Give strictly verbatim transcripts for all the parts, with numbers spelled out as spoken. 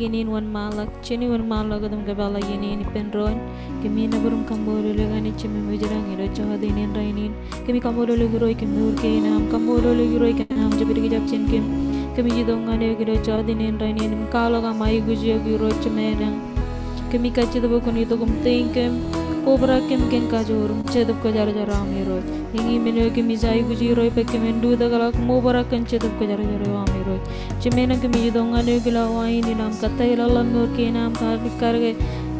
iien in wōnṃaanḷọk, jen wōnṃaanḷọk wōt im kōpeḷḷọk iien in ippān doon. Kōmij nōbar im kaṃṃoolol eok Anij Jemem ilo jeraṃ ilo jọteen in rainin. Kōmij kaṃṃoolol eok Irooj kōn mour kein aṃ, kaṃṃoolol eok Irooj kōn aṃ jepdik ijab jān kōm. Kōmij itok ñan eok ilo jọteen in rainin im kwaḷọk aṃ aikuj eok Irooj Jemem. Kōmij kajjitōk bwe kwōn itok im teiñ kōm, kobrak kōm kōn kajoor im Jetōb Kwōjarjar eo aṃ Irooj. Eñin men eo kōmij aikuj Irooj bwe kōmin lutōkḷọk im obrak kōn Jetōb Kwōjarjar eo aṃ Irooj. Jemem kōmij itok ñan eok ilo wa in ilo aṃ kōttāik ḷōḷḷap mour kein aṃ kar kar ke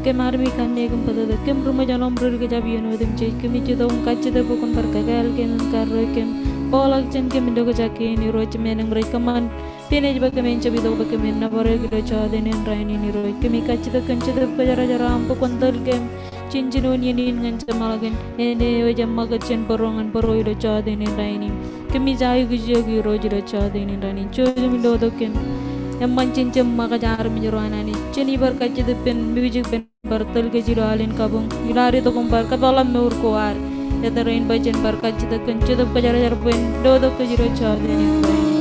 kōm armej kanniōk im bōtōktōk kōm ri ṃōjṇọ im ri ri kōjap iien otemjej. Kōmij itok im kajjitōk bwe kwōn bar kakāāl kōm im karreoik kōm. Bōkḷọk jān kōm ilo kōjak kein Irooj Jemem rej kōṃṃan penej bwe kōmin jab itok bwe kōmin nōbar eok ilo jọteen in rainin Irooj. Kōmij kajjitōk kōn Jetōb Kwōjarjar eo aṃ bwe kwōn tōl kōm jān jinoin iien in ñan jeṃḷọkin āne eo ej ṃakūt jān bōro ñan bōro ilo jọteen in rainin. Kōmij aikuj eok Irooj ilo jọteen in rainin. Jouj im lotok kōm. Eṃṃan jen jab ṃakūt armej ro an Anij. Jen bar kajjitōk ippān music band bar tōl kōj ilo alen kabuñ. Ilo ad itok im bar kōpeḷḷọk mour ko ad. Ettōr in bwe jen bar kajjitōk kōn Jetōb Kwōjarjar bwe en lotok kōj ilo jọteen in rainin.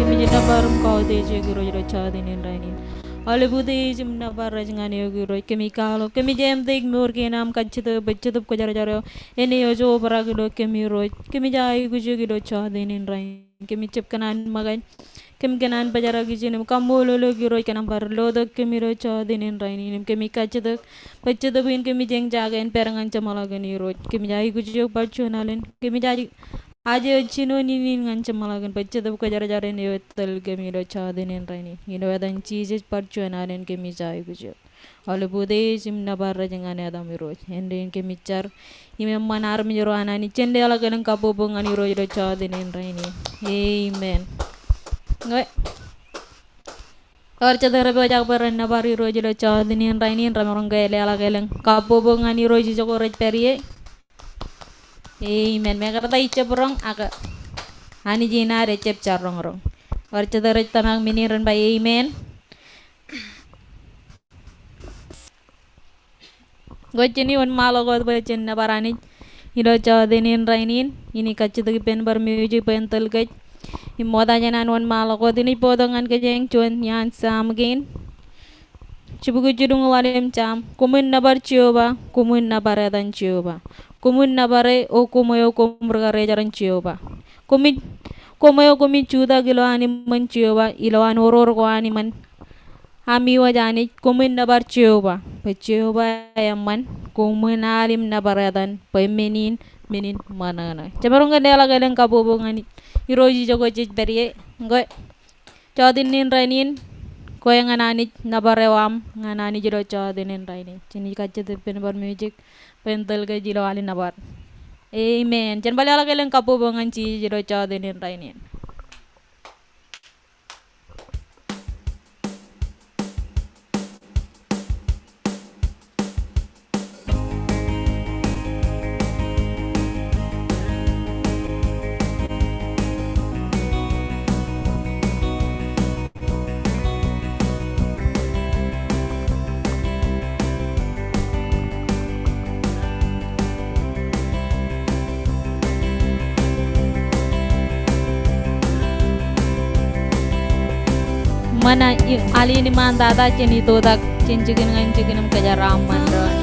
Kōmij nōbar im kautiej eok Irooj ilo jọteen in rainin. Aolep utiej im nōbar rej ñan eok Irooj. Kōmij kwaḷọk, kōmij āindeik mour kein aṃ kajjitōk bwe Jetōb Kwōjarjar eo en ej obrak ilo kōm Irooj. Kōmij aikuj eok ilo jọteen in rainin. Kōmij jab kōṇaan ṃōkaj, kōm kōṇaan bōjrak ijin im kaṃṃoolol eok Irooj kōn aṃ bar lotok kōm ilo jọteen in rainin. Im kōmij kajjitōk bwe Jetōb in kōmij eñjake en pād ñan jeṃḷọkin Irooj. Kōmij aikuj eok bar juon alen. Kōmij aje aje eo jinoin iien in ñan jeṃḷọkin bwe Jetōb Kwōjarjar en eo ej tōl kōm ilo jọteen in rainin. Ilo etan Jisōs bar juon alen kōmij aikuj eok. Aolep utiej im nōbar rej ñan etaṃ Irooj. Āindein kōmij jar im eṃṃan armej ro an Anij jen leḷọk elōñ kabbokbok ñan Irooj ilo jọteen in rainin. Amen. Ñe ewōr jet rej pojak bwe ren nōbar Irooj ilo jọteen in rainin, remaroñ ke leḷọk elōñ kabbokbok ñan Irooj ijoko rej pād ie? Amen. Mekarta ij jab roñ ak Anij in ad ejjab jar roñroñ. Ewōr jet rej tōmak men in ren ba amen. Kwōj jen wōnṃaanḷọk wōt bwe jen nōbar Anij ilo jọteen in rainin. Inaaj kajjitōk ippān bar music bwe en tōl kōj. Im ṃokta jān an wōnṃaanḷọk wōt, inaaj bōktok ñan kōj eñ juon iaan Sam kein. Jibukwi jiljino ḷalem Sam. Koṃwin nōbar Jeova, koṃwin nōbar etan Jeova. Koṃwin nōbar e, O koṃ eo koṃ ri karijeran Jeova. Koṃij, koṃ eo koṃij jutak ilowaan iṃōn Jeova, ilowaan oror ko an iṃōn ami wōj Anij, koṃwin nōbar Jeova. Bwe Jeova eṃṃan, koṃwin al im nōbar etan, bwe men in men in ṃōṇōṇō. Jemaroñ ke leḷọk elōñ kabbokbok ñan Irooj ijoko jej pād ie? Ñe jọteen in rainin, kwe ñan Anij nōbar eo aṃ, ñan Anij ilo jọteen in rainin. Jen kajjitōk ippān bar music bwe en tōl kōj ilo al in nōbar. Amen. Jen bar leḷọk elōñ kabbokbok ñan Jisōs ilo jọteen in rainin. Ṃōṇōṇō, al in iṃaantata jān itoitak jān jikin ñan jikin im kōjeraaṃṃan doon.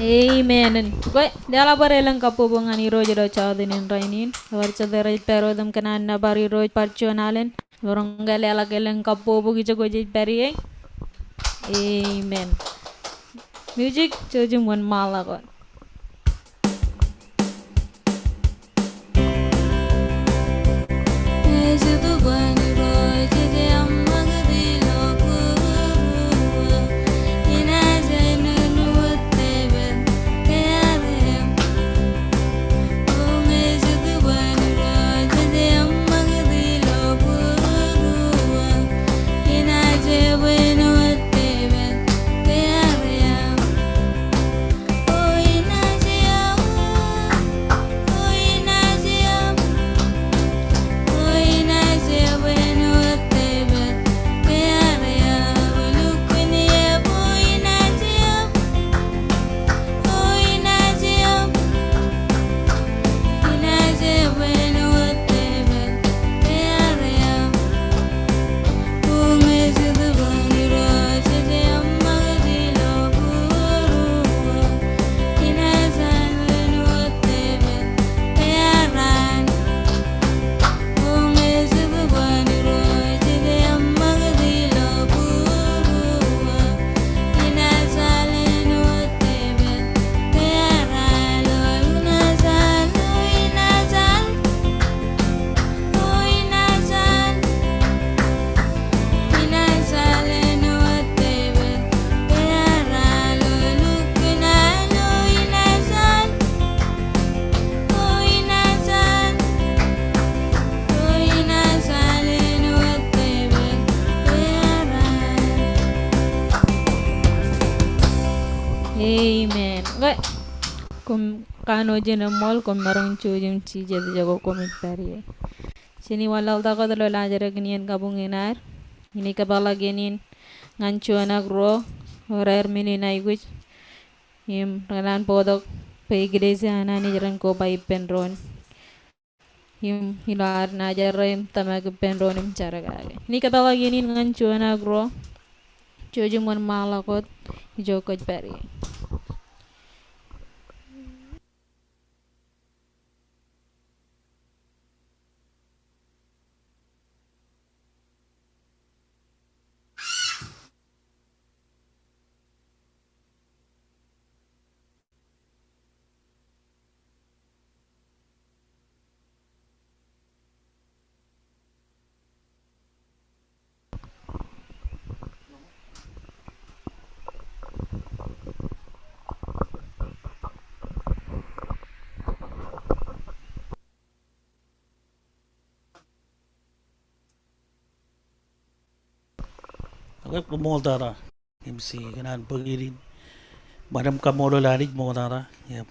Amen. Kwe, leḷọk bar elōñ kabbokbok ñan Irooj ilo jọteen in rainin. Ewōr jete rej pād wōt im kōṇaan nōbar Irooj bar juon alen. Ewōr ke leḷọk elōñ kabbokbok ijoko jej pād ie. Amen. Music, jouj im wōnṃaanḷọk wōt. Amen. Kwe, koṃ kanooj in eṃṃool, koṃ maroñ jouj im jijet ijoko koṃij pād ie. Jen wanlaḷtak wōt ilo laajrak in iien kabuñ in ad. Inaaj kōpeḷḷọk iien in ñan juon ak ruo. ewōr aer men in aikuj. Im, rekōṇaan bōktok bwe eklejia an Anij ren koba ippān doon. Im, ilo ad naaj errā im tōmak ippān doon im jar kake. Inaaj kōpeḷḷọk iien in ñan juon ak ruo. Jouj im wōnṃaanḷọk wōt ijo kwōj pād ie. Okay, koṃṃool tata. Im si kōṇaan bōk iien in ṃan im kaṃṃoolol Anij ṃoktata. Yep.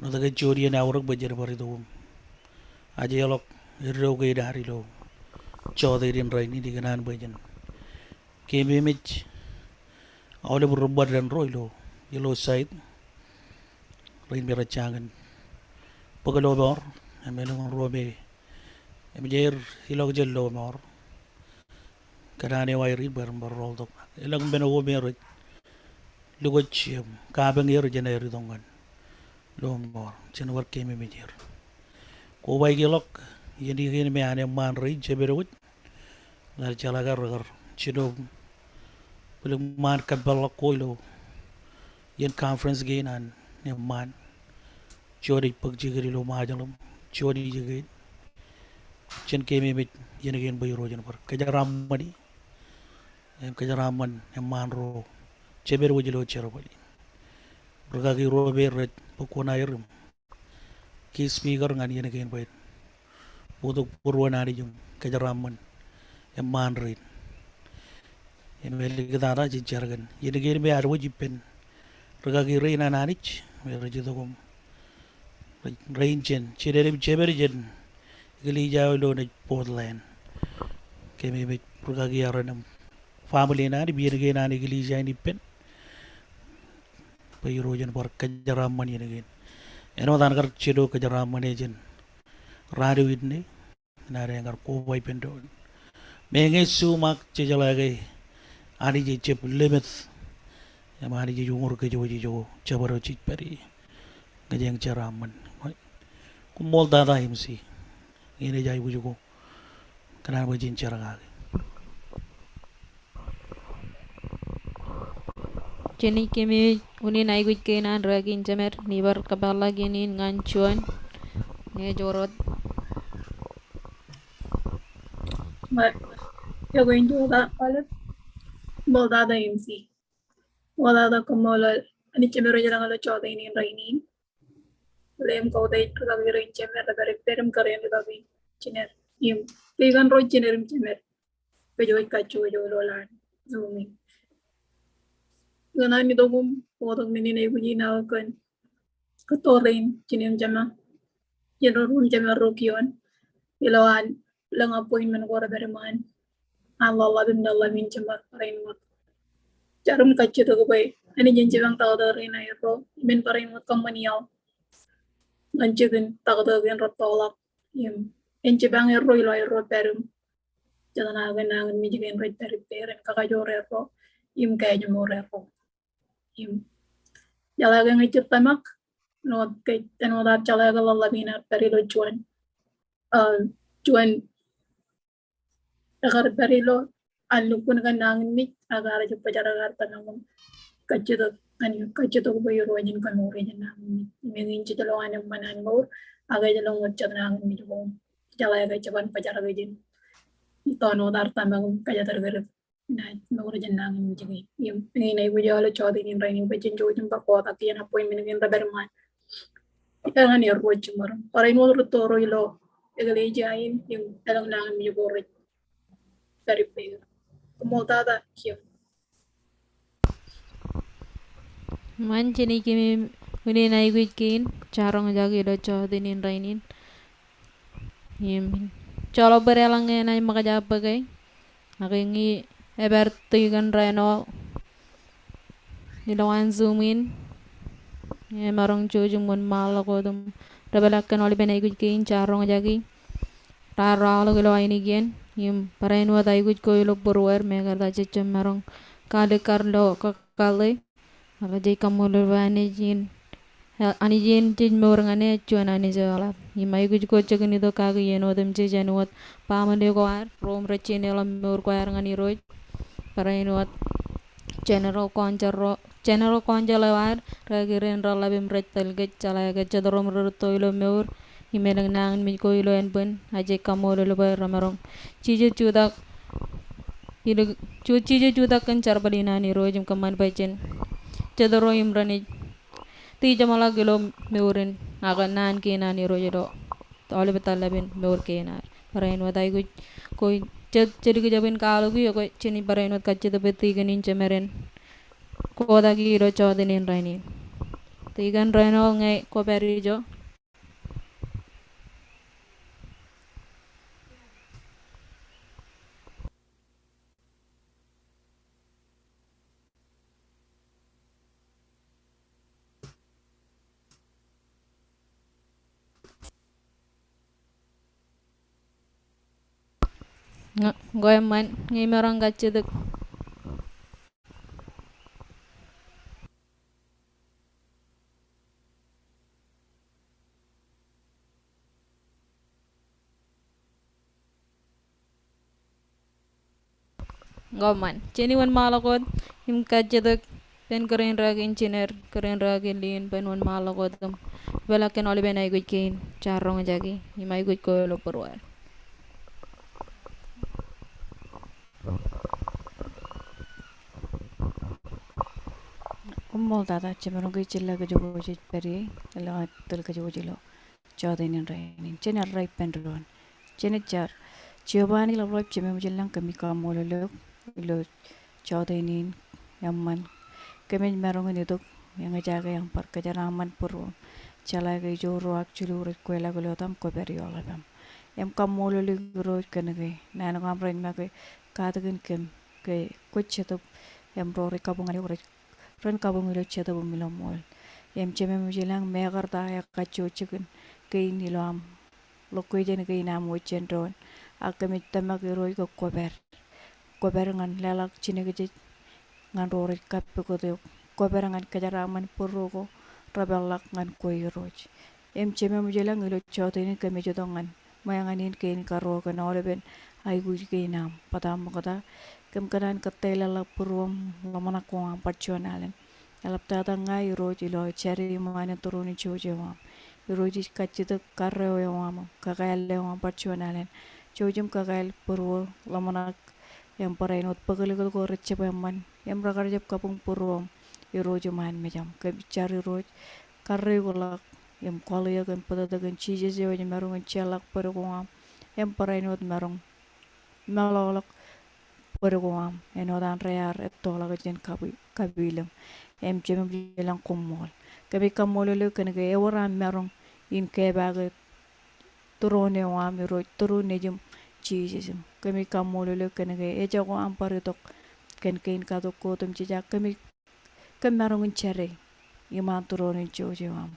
Āinwōt ke juon iien aorōk bwe jen bar itok im ajeḷọk eddo kein ad ilo jọteen in rainin, ikōṇaan bwe jen keememej aolep ri ṃōd ro ilo, ilo site rein me rej jañin bōk lọmọọr, im elōñ ro me eṃōj aer ilọk jān lọmọọr. Kōṇaan eo aer in bwe ren bar rooltok. Elōñ men ko me rej lukkuun kapañ er jān aer itok ñan lọmọọr. Jen bar keememej er. Kobaikḷọk iien kein me an eṃṃaan rein, jemān wōj, ḷak jeḷā ke rekar jino bōlen ṃaan kōmpeḷḷọk ko ilo iien conference kein an eṃṃaan. Juon ej bōk jikin ilo Ṃajeḷ im juon ej iien kein. Jen keememej iien kein bwe Irooj en bar kōjeraaṃṃani im kōjeraaṃṃan eṃṃaan ro jemān wōj ilo jerbal in. Rikaki ro me rej bōk kuṇaer im key speaker ñan iien kein bwe en bōktok būruon Anij im kōjeraaṃṃan eṃṃaan rein. Im āliktata jej jar kōn iien kein me ad wōj ippān rikaki rein an Anij me rej itok im rein jān, jān āinwōt jemān jān eklejia eo ilo naaj Portland. Keememej rikaki eo ren im family in an im iien kein an eklejia in ippān. Bwe Irooj en bar kōjeraaṃṃan iien kein. Āinwōt an kar jino kōjeraaṃṃane jān raan eo inne, inaaj kar koba ippān doon. Meñe suṃak, jejeḷā ke Anij ejjab limit im Anij ej uñūr kōj wōj ijo jabdewōt jej pād ie. Ñe jen jeraaṃṃan. Koṃṃool tata im si. Eñin ej aikuj ko. Kōṇaan bwe jen jar kake. Jen keememej unin aikuj kein an rikaki in jemed, im bar kōpeḷḷọk iien in ñan juon ñe ej wōr wōt. Ṃool tata, ṃool tata im si. Ṃool tata, koṃṃool Anij Jemem rej ilañ ilo jọteen in rainin. Ḷeeṃ kautiej rikaki rein jemed, rej pād ippād im kōrā in rikaki jemed im rikaki ro jemed im jemed. Kōj wōj kajjojo ilo ḷaan Zoom in. Ikōṇaan itok im bōktok men in aikuj in aō kōn kōttoor rein jinen jema, jinen ro jema ro kioon. Ilo an lōñ appointment ko rej pād iṃaan, an ḷōḷḷap im ḷōḷḷap in jeṃor barāinwōt jar im kajjitōk bwe Anij en jipañ taktō rein aerro im en barāinwōt kōṃṃan iaḷ ñan jikin taktō kein rūttoḷọk im en jipañ erro ilo aerro pād im jitōñak nañinmej kein rej pād ippāer, en kakajoor erro im kajeṃor erro. Im jeḷā ke ñe ij tōmak, āinwōt ke, āinwōt ad jeḷā ke ḷōḷḷap in ear pād ilo juon, ah, juon ekar pād ilo an lukkuun kōn nañinmej, ak ear jab bōjrak ear tōmak im kajjitōk, ñan kajjitōk bwe Irooj en kōmour jān nañinmej. Im eñin jej lo an eṃṃan an mour, ak ej lo wōt jet nañinmej ko. Jeḷā ke jeban bōjrak jān ito āinwōt ear tōmak im kōjatdikdik. Inaaj mour jān nañinmej kein. Im eñin aikuj eo ilo jọteen in rainin bwe jen jouj im bar kotak iien appointment kein rej pād iṃaan. Eñin erro jeṃor. Barāinwōt rūtto ro ilo eklejia in im elōñ nañinmej ko rej pād ippāer. Koṃṃool tata, kiiō. Ṃaan, jen keememej unin aikuj kein jar roñjake ilo jọteen in rainin. Im, joḷọk bōd eḷaññe enaaj ṃōkaj bōke, ak ñe ej pād tikōn raan eo ilowaan Zoom in. Emaroñ jouj im wōnṃaanḷọk wōt im depḷọk kōn aolepen aikuj kein jaar roñjake. Raar waḷọk ilo ainikien im barāinwōt aikuj ko ilo būruod, mekarta jej jab maroñ kaalikkar ilo kakkalle. Ak jej kaṃṃoolol bwe Anij in, Anij in jej mour ñan e ej juon Anij eo eḷap. Im aikuj ko jikin itok kaki iien wōt im jej āinwōt baaṃle ko ad, ro im rej jino ḷap mour ko ad ñan Irooj. Barāinwōt General Council ro, General Council eo ad, rekaki rein reḷap im rej tōl kōj, jeḷā ke jet ro im rerūtto ilo mour im elōñ nañinmej ko ilo ānbwin, ak jej kaṃṃoolol bwe remaroñ jijet jutak, ilo, ju-, jijet jutak kōn jerbal in an Irooj im kōṃṃan bwe jen jet ro im renaaj tijeṃḷọk ilo mour in ak naan kein an Irooj ilo aolep etal ḷap in mour kein ad. Barāinwōt aikuj ko jet, jet kōjepin kwaḷọk eok, jen barāinwōt kajjitōk bwe tikōn in jemād en kotak ilo jọteen in rainin. Tikōn Reynold, ñe kwō pād ijo. Ñe, ñe kwō eṃṃan, ñe imaroñ kajjitōk. Ñe kwō eṃṃan, jen wōnṃaanḷọk wōt im kajjitōk pen kōrā in rūkaki engineer, kōrā in rūkaki Lin, pen wōnṃaanḷọk wōt im depḷọk kōn aolepen aikuj kein jaar roñjake im aikuj ko ilo būruod. Koṃṃool tata, jemaroñ ke jeḷā kōjwōj ej pād ie, eḷap tōl kōjwōj ilo jọteen in rainin. Jen errā ippān doon. Jen jar. Jeova Anij ḷapḷọk, Jemem ilañ, kōmij kaṃṃoolol eok ilo jọteen in eṃṃan. Kōmij maroñ in itok eñjake aṃ bar kōjeraaṃṃan būruōṃ. Jeḷā ke ijo ruo ak jilu rej kweilọk ilo etaṃ, kwō pād ioḷapaṃ. Im kaṃṃoolol eok Irooj kōn ke naan ko aṃ rej make katakin kōm ke kwōj Jetōb im ro rej kabuñ ñan eok rej ren kabuñ ilo Jetōb im ilo ṃool. Im Jemem ilañ, mekarta ekkā jikin kein ilo aṃ location kein aṃ wōj jān doon. Ak kōmij tōmak Irooj ke kwō pād. Kwō pād ñan leḷọk jinōkjeej ñan ro rej kappukot eok. Kwō pād ñan kōjeraaṃṃan būruō ko repeḷḷọk ñan kwe Irooj. Im Jemem ilañ, ilo jọteen in kōmij itok ñan ṃōñā in kein karuo kōn aolepen aikuj kein aṃ. Bōtab ṃokta, kōm kōṇaan kōttāik leḷọk būruōṃ ḷōmṇak ko aṃ bar juon alen. Eḷaptata ña Irooj ilo jar iṃaan in tūroon in jouj eo aṃ. Irooj ij kajjitōk karreo eo aṃ, kakāāl eo aṃ bar juon alen. Jouj im kakāāl būruō ḷōmṇak im barāinwōt bōklōklōk ko rej jab eṃṃan im rekar jab kabuñ būruōṃ Irooj iṃaan mejaṃ. Kōmij jar Irooj, karreoikḷọk im kwaḷ eok im bōtōktōkin Jisōs eo ej maroñ in jeorḷọk bōd ko aṃ im barāinwōt maroñ meḷọkḷọk bōd ko aṃ āinwōt an reiaar ettoḷọk jān kapi-, kapilōñ. Im Jemem ilañ, koṃṃool. Kōmij kaṃṃoolol eok kōn ke ewōr am maroñ in kepaake tūroon eo aṃ Irooj, tūroon Nejiṃ Jisōs im. Kōmij kaṃṃoolol eok kōn ke ejako aṃ bar itok kōn kein katok ko otemjej, ak kōmij kōm maroñ in jere iṃaan tūroon in jouj eo aṃ.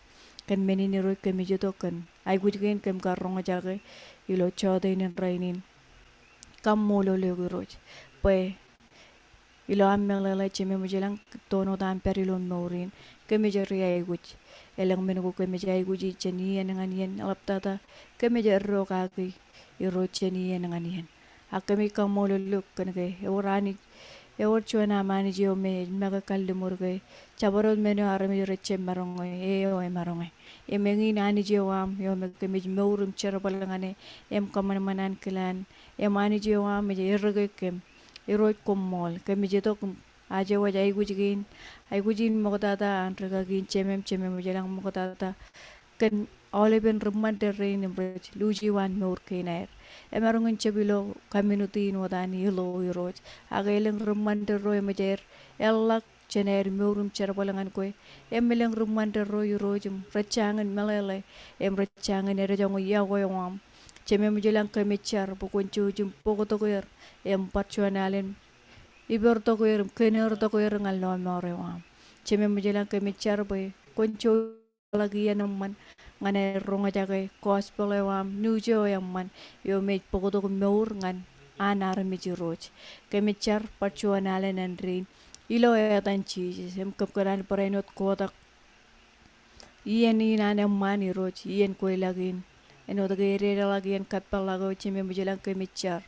Kōn men in Irooj kōmij itok kōn aikuj kein kōm kar roñjake ilo jọteen in rainin. Kaṃṃoolol eok Irooj bwe ilo am meḷeḷe, Jemem ilañ, tōn wōt am pād ilo mour in kōmij ri aikuj. Elōñ men ko kōmij aikuji jān iien ñan iien, eḷaptata kōmij eddo kaki Irooj jān iien ñan iien. Ak kōmij kaṃṃoolol eok kōn ke ewōr Anij, ewōr juon am Anij eo me ej make kalliṃur ke jabdewōt men eo armej rej jab maroñ e, e eo emaroñ e. Im eñin Anij eo aṃ eo me kōmij mour im jerbal ñan e im kōṃanṃan ankilaan. Im Anij eo aṃ ej erreke kōm. Irooj koṃṃool, kōmij itok im ajewōj aikuj kein, aikuj in ṃoktata an rikaki in jemem, Jemem ilañ, ṃoktata kōn aolepen ri ṃanderein im rej luuji waan mour kein aer. Emaroñ in jab ilo community in wōt an ilo Irooj. Ak elōñ ri ṃanderro eṃōj aer eḷḷọk jān aer mour im jerbal ñan kwe. Im elōñ ri ṃanderro Irooj im rej jañin meḷeḷe im rej jañin edejoñe iọkwe eo aṃ. Jemem ilañ, kōmij jar bwe kwōn jouj im bōktok er im bar juon alen ippāertok er im kōneertok er ñan lọmọọr eo aṃ. Jemem ej ilañ, kōmij jar bwe kwōn jouj ḷọk iien eṃṃan ñan aer roñjake gospel eo aṃ, news eo eṃṃan eo im ej bōktok mour ñan an armej Irooj. Kōmij jar bar juon alen āindein ilo etan Jisōs im kōm kōṇaan barāinwōt kotak iien in an eṃṃan Irooj, iien kweilọk in. Āinwōt ke ededeḷọk iien kappānḷọk eo, Jemem ej ilañ, kōmij jar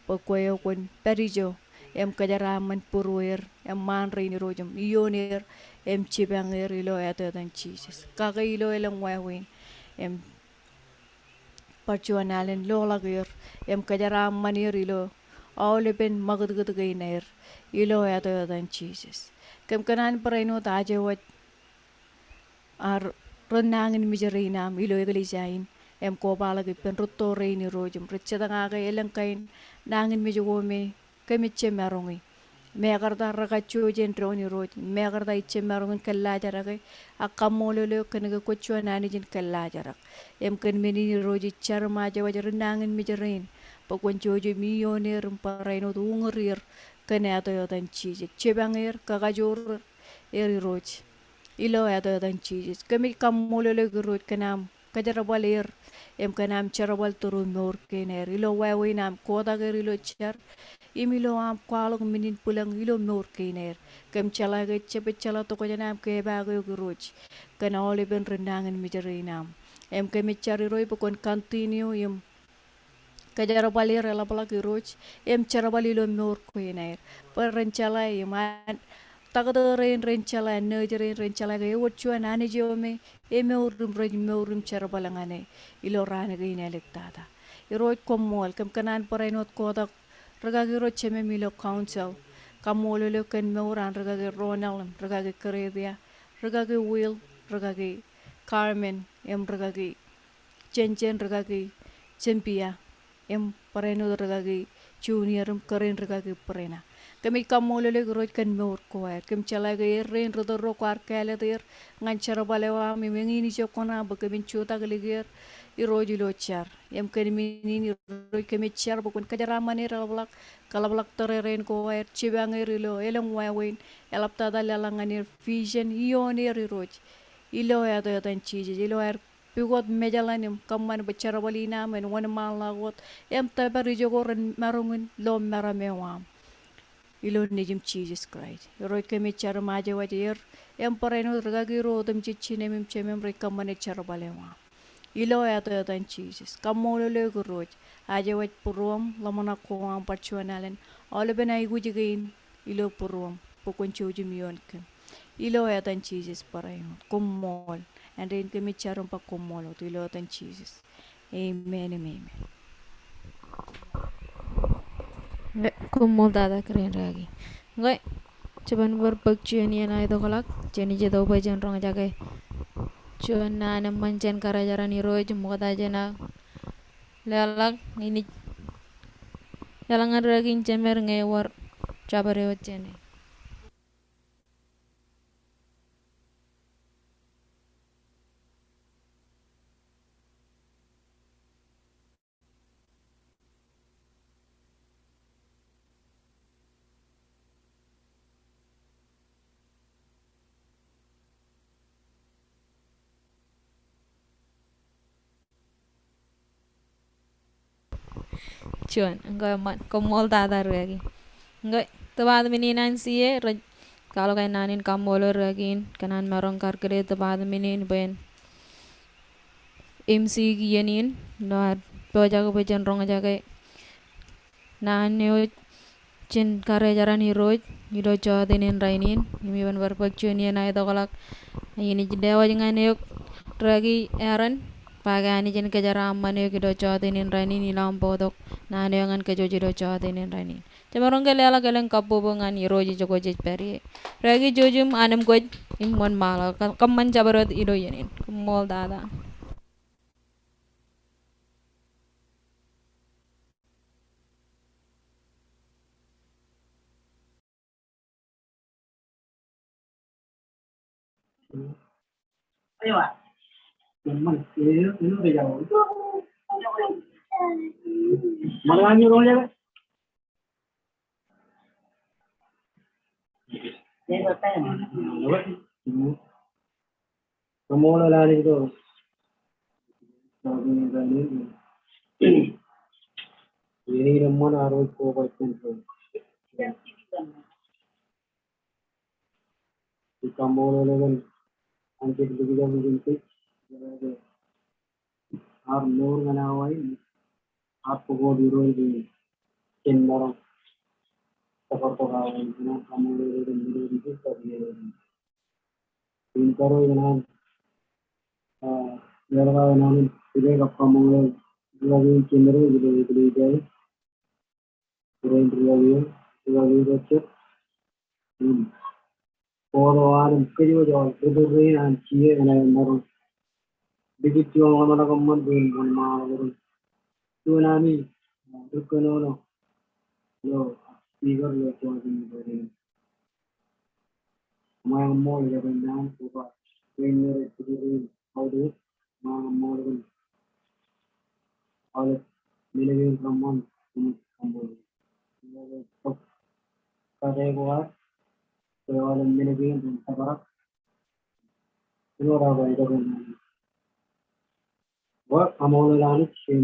bwe kwe eo kwōn pād ijo im kōjeraaṃṃan būrueir eṃṃaan rein Irooj im ioneir im jipañeir ilo etan Jisōs. Kake ilo elōñ wāween im bar juon alen loḷọk er im kōjeraaṃṃan er ilo aolepen ṃakūtkūt kein aer ilo etan Jisōs. Kōm kōṇaan barāinwōt ajewōj ar ri nañinmej rein aṃ ilo eklejia in im kobaḷọk ippān rūtto rein Irooj im rej jitōñake elōñ kain nañinmej ko me kōmij jab maroñi. Mekarta rekajjojo jān doon Irooj, mekarta ij jab maroñ in kōllaajrake, ak kaṃṃoolol eok kōn ke kwōj juon Anij in kōllaajrak. Im kōn men in Irooj ij jar im ajewōj ri nañinmej rein bwe kwōn jouj im ioneer im barāinwōt uñūr er kōn etan Jisōs. Jipañ er, kakajoor er Irooj ilo etan Jisōs. Kōmij kaṃṃoolol eok Irooj kōn aṃ kōjerbal er im kōn aṃ jerbal through mour kein aer ilo wāween aṃ kotak er ilo jar im ilo aṃ kwaḷọk men in bwilōñ ilo mour kein aer. Kōm jeḷā ke ejjab ejjeḷọk tokjān aṃ kepaak eok Irooj kōn aolepen ri nañinmej rein aṃ. Im kōmij jar Irooj bwe kwōn continue im kōjerbal er eḷapḷọk Irooj im jerbal ilo mour kein aer. Bwe ren jeḷā im an taktō rein ren jeḷā, nurse rein ren jeḷā ke ewōr juon Anij eo me emour im rej mour im jerbal ñan e ilo raan kein āliktata. Irooj koṃṃool, kōm kōṇaan barāinwōt kotak rikaki ro Jemem ilo council. Kaṃṃoolol eok kōn mour an rikaki Ronald im rikaki Gretia, rikaki Will, rikaki Carmen im rikaki Jenjen, rikaki Jempia im barāinwōt rikaki Junior im kōrā in rikaki Brena. Kōmij kaṃṃoolol eok Irooj kōn mour ko aer. Kōm jeḷā ke errein ri tōl ro kwaar kāālōt er ñan jerbal eo aṃ im eñin ijo kuṇaō bwe kōmin jutak likier. Irooj ilo jar im kōn men in Irooj kōmij jar bwe kwōn kōjeraaṃṃan er eḷapḷọk, kōḷapḷọk tōrerein ko aer, jipañ er ilo elōñ wāween, eḷaptata leḷọk ñan er vision, ioon er Irooj ilo etan Jisōs, ilo aer pukot mejaḷan im kōṃṃan bwe jerbal in aṃ en wōnṃaanḷọk wōt im tōpar ijo ko ren maroñ in lo meram eo aṃ. Ilo nejim Jisōs Kraist Irooj kōmij jar im ajewōj er im barāinwōt rikaki ro otemjej jinōm im jemem rej kōṃṃane jerbal eo aṃ ilo etan Jisōs. Kaṃṃoolol eok Irooj, ajewōj būruōṃ, ḷōmṇak ko aṃ bar juon alen aolepen aikuj kein ilo būruōṃ bwe kwōn jouj im ioon kōm ilo etan Jisōs barāinwōt. Koṃṃool. Āindein kōmij jar im ba koṃṃool wōt ilo etan Jisōs. Amen im amen. Ñe, koṃṃool tata kōrā in rikaki. Ñe, jeban bar bōk juon iien aetokḷọk, jen ej itok bwe jen roñjake juon naan eṃṃan jān karijeran Irooj, ṃokta jān aō leḷọk, inaaj leḷọk ñan rikaki in jemed ñe ewōr jabdewōt jāne. Juon, ñe eṃṃan, koṃṃool tata rikaki. Ñe department in an C A rej kwaḷọk aer naan in kaṃṃoolol rikaki in kōn an maroñ kar kile department in bwe en MC iien in, ilo ad pojak bwe jen roñjake naan eo jān karijeran Irooj ilo jọteen in rainin, im iban bar bōk juon iien aetokḷọk. Inaaj lewōj ñan eok rikaki Aaron, ba ke Anij en kōjeraaṃṃan eok ilo jọteen in rainin ilo aṃ bōktok naan eo ñan kōj wōj ilo jọteen in rainin. Jemaroñ ke leḷọk elōñ kabbokbok ñan Irooj ijoko jej pād ie. Rikaki, jouj im anemkwōj kwōj im wōnṃaanḷọk. Kōṃṃan jabdewōt ilo iien in. Koṃṃool tata. Kaṃṃoolol Anij ilo iien in eṃṃan ad wōj koba ippān doon. Ij kaṃṃoolol eok kōn an jab likjab ijin kōj ad mour ñan awa in, ad bōk wōt Irooj bwe jen maroñ tōpar tok awa in, kōn an kaṃṃoolol eok kōn men in. Im kōrā in an, ah, leḷọk awa in an in, ij kab kaṃṃoolol ri-kaki in, jemedwōj ilo eklejia in. Ri-kaki in, ri-kaki in, ri-kaki in, ri-kaki in, ri-kaki in. Im, koto an im kōj wōj aolep ri-tōl rein an kiiō enaaj maroñ likūt juon ḷōmṇak eṃṃan bwe in wōnṃaanḷọk ilo juon ami, ah, ri-kōnono ilo speaker ilo jotenin rein. Koṃ kaṃṃoolol ijoko naan, koba rein rej kōtōpar tok awa in, koṃ kaṃṃoolol kōn aolep men kein reṃṃan, koṃ kaṃṃoolol. Tok kate ko ad, bwe aolep men kein ren tōprak. Āinwōt aō ba ijoko naan. Bwe kaṃṃoolol Anij kōn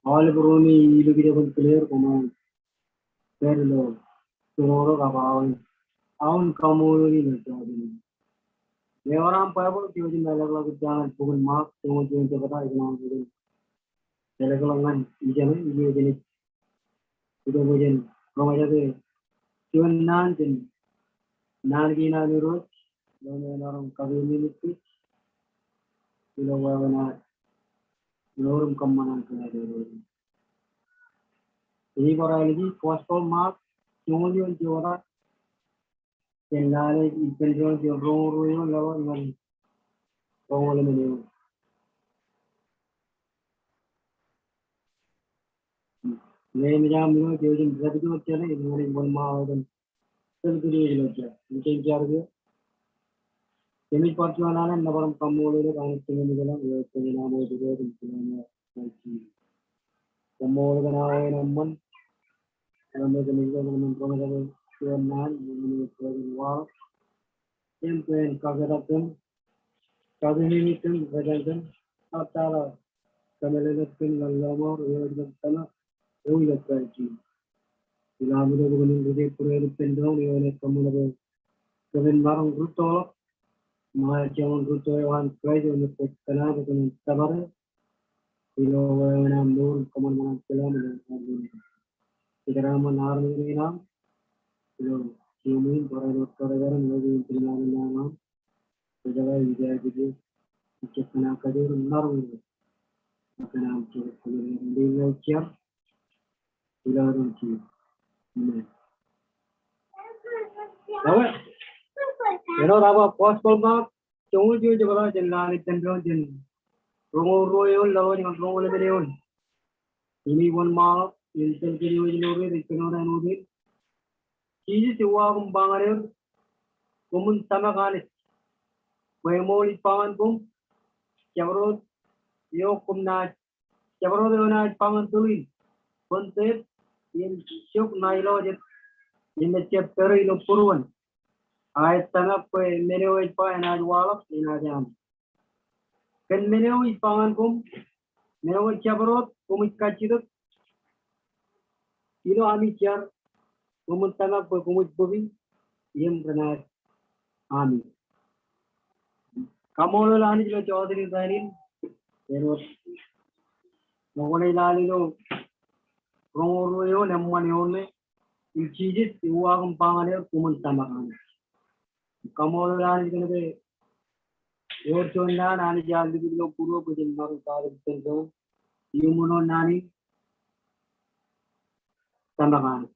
aolep ro me ij likūt kōn kile er, koṃ pād ilo tōre ro kab aō in, aō in kaṃṃoolol ilo jotenin. Ewōr aṃ Baibōḷ, kōj jen ḷōmṇak ilo bok in Mak joñoul juon jebta, ikōṇaan bwe jen ḷōmṇak ñan ijeṇe, ilo ijeṇe. Ilo bwe jen roñjake juon naan, jān naan kein an Irooj, ilo me emaroñ kakeememej kōj ilo wāween ad mour im kōṃṃan an kōj. Ij bar āliji Gospel Mak joñoul juon jebta, jān lale ippān doon jān roñoul ruo eoon ḷọk ñan roñoul emān eoon. Ñe emōj aṃ ilo, kōj jen dāpij wōt jāne im ñan ej wōnṃaanḷọk kōn tōl kōj ilo jar. Im jen jar kiiō. Kōmij bar juon alen nōbar im kaṃṃoolol eok Anij Jemem ilañ, eo ej Jemem aṃ eo ej Irooj im Jemem aṃ eo ej Kraist Jisōs. Kaṃṃoolol kōn awa in eṃṃan. Ilo me kōmij bōk im roñjake juon naan, im kōmij bōk im waḷọk im kōn kaketak kōm, kakeememej kōm, rōjañ kōm, ettā ḷọk kōmeḷeḷe kōm ñan lọmọọr eo ej kōm tōmak, eo ilo Kraist Jisōs. Ilo am itok bwe kōmin rūkaki bōrāān ippān doon, eo ej kōṃṃan bwe kōmin maroñ rūttoḷọk, ṃōñā jān rūtto eo an Kraist eo ej kōm kōṇaan bwe kōmin tōpare ilo wāween aṃ mour im kōṃanṃan aṃ kilaṃ ilo wāween aṃ. Ij kōṇaan armej rein aṃ ilo jimjuon barāinwōt kōrā kōrā ilo wāween aṃ. Ij kōṇaan kōjro im maroñ ilo wāween aṃ. Ij kōṇaan kōjro im maroñ ilo wāween aṃ. Ilo etan Jisōs. Amen. Amen. Āinwōt aō ba Gospel Mak joñoul juon jebta jān lale ippān doon jān roñoul ruo eoon ḷọk ñan roñoul emān eoon. Im ij wōnṃaanḷọk im tōl kōj eo ej mour im ej kōnono āinwōt in. Jisōs ej uwaak im ba ñan er, koṃwin tōmak Anij. Bwe eṃool ij ba ñan koṃ, jabdewōt eo koṃ naaj, jabdewōt eo naaj ba ñan tōl in, kwōn tōp im jok ṇa ilo jet, im ejjab pād ilo būruon. A ej tōmak bwe men eo ej ba enaaj waḷọk enaaj aṃ. Kōn men eo ij ba ñan koṃ, men eo ej jabdewōt koṃij kajjitōk ilo ami jar, koṃwin tōmak bwe koṃij bōki im renaaj ami. Kaṃṃoolol Anij ilo jota in rainin, āinwōt ṃokta ilo lale ilo roñoul ruo eoon eṃṃan eoon ṇe, im Jisōs ej uwaak im ba ñan er, koṃwin tōmak Anij. Kaṃṃoolol Anij kōn ke ewōr juon naan Anij ear likūt ilo būruō bwe jen maroñ katak ippān doon. Im ṃōṇōṇō naan in, tōmak Anij.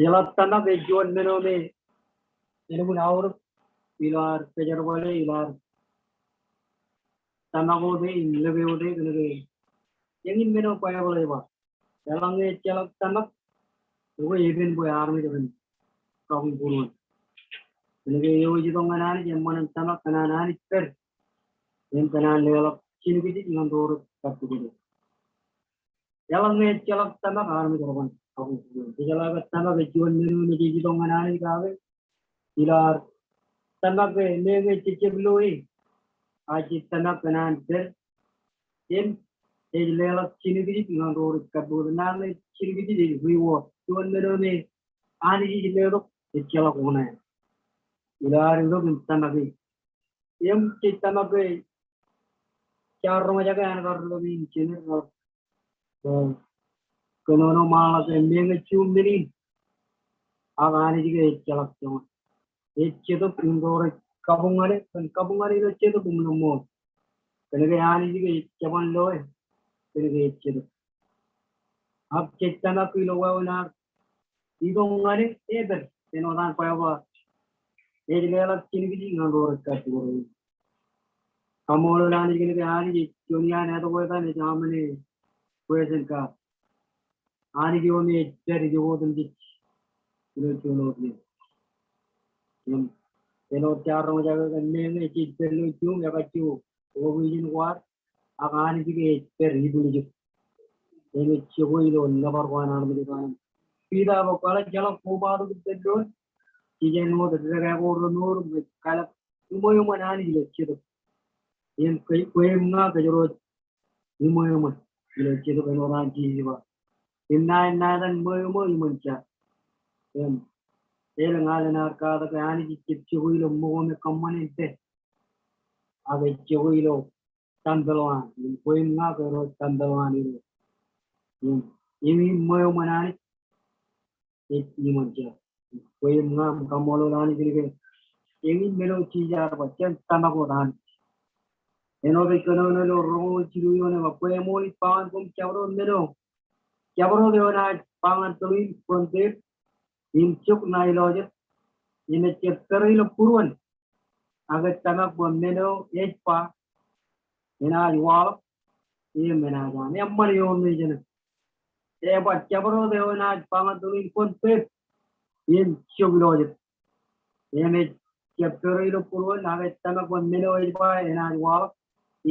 Eḷap tōmak ej juon men eo me elukkuun aorōk ilo ad kōjerbale, ilo ad tōmak ote im lōke ote, kōn ke eñin men eo Baibōḷ ej ba. Eḷaññe ejjeḷọk tōmak, ekwe epen bwe armej ren kakoṃ būruon. Kōn ke eo ej itok ñan Anij eṃṃan in tōmak kōn an Anij pād im kōn an leḷọk jinikijij ñan ro rej kappukot. Eḷaññe ejjeḷọk tōmak, armej ren kakoṃ būruon. Kōjeḷā ke tōmak ej juon men eo me jej itok ñan Anij kake Ilo ad tōmak ke meñe ejjab lo e, ak jej tōmak kōn an pād, im ej leḷọk jinōkjeik ñan ro rej kappukot. Naan eo jinōkjeik ej reward. Juon men eo me Anij ej letok ejjeḷọk oṇāān. Ilo ad itok im tōmak e. Im jej tōmak ke jaar roñjake an kar ri-kaki in jenaaj kōnono ṃaanḷọk ke meñe juon men in, ak Anij ke ejjeḷọk joñan. Ej Jetōb im ro rej kabuñ ñan e, kōn kabuñ ñan e ilo Jetōb im ilo ṃool. Kōnke Anij ke ej jeban loe, kōnke ej Jetōb. Ak jej tōmak ilo wāween ad itok ñan e, epād, āinwōt an Baibōḷ ej leḷọk jinōkjeik ñan ro rej kappukot. Kaṃṃoolol Anij kōnke Anij ej juon iaan ātokwetan, ej aṃ eo present God. Anij eo me ej pād ijoko otemjej ilo juon wōt iiō. Im āinwōt jaar roñjake kōn meñe ej pād ilo juon, ekajjio location ko ad, ak Anij ke ej pād ibwiljek. Im ej jokwe ilo nōbar ko an armej eo an. Piter ej ba, kwōjeḷā kobatok ippān doon, jijen wōt dekā ko remour, im kwōj kalōk iṃweṃōn Anij ilo Jetōb. Im kwe-, kwe im ña kōjro iṃweṃōn ilo Jetōb, āinwōt an Jisōs ej ba. Im ṇa, ṇa etan ṃweṃō iṃōn jar. Im elōñ alen ad katak ke Anij ejjab jokwe ilo ṃōko me kōṃṃan in pā, ak ej jokwe ilo tempel eo an. Im kwe im ña kōjro tempel eo an ilo. Im, im iṃweṃōn Anij ej iṃōn jar. Kwe im ña im kaṃṃoolol Anij kōnke eñin men eo Jisōs ear ba, jen tōmak wōt Anij. Āinwōt ej kōnono ilo roñoul jilu eoon ej ba, kwe eṃool ij ba ñan koṃ, jabdewōt men eo, jabdewōt eo enaaj ba ñan tōl in, kwōn pād im jok ṇa ilọjet, im ejjab pere ilo būruon, ak ij tōmak bwe men eo ej ba enaaj waḷọk im enaaj an. Eṃṃan ewōr nejin. Ej ba jabdewōt eo enaaj ba ñan tōl in, kwōn pād im jok ilọjet, im ejjab pere ilo būruon, ak ij tōmak bwe men eo ej ba enaaj waḷọk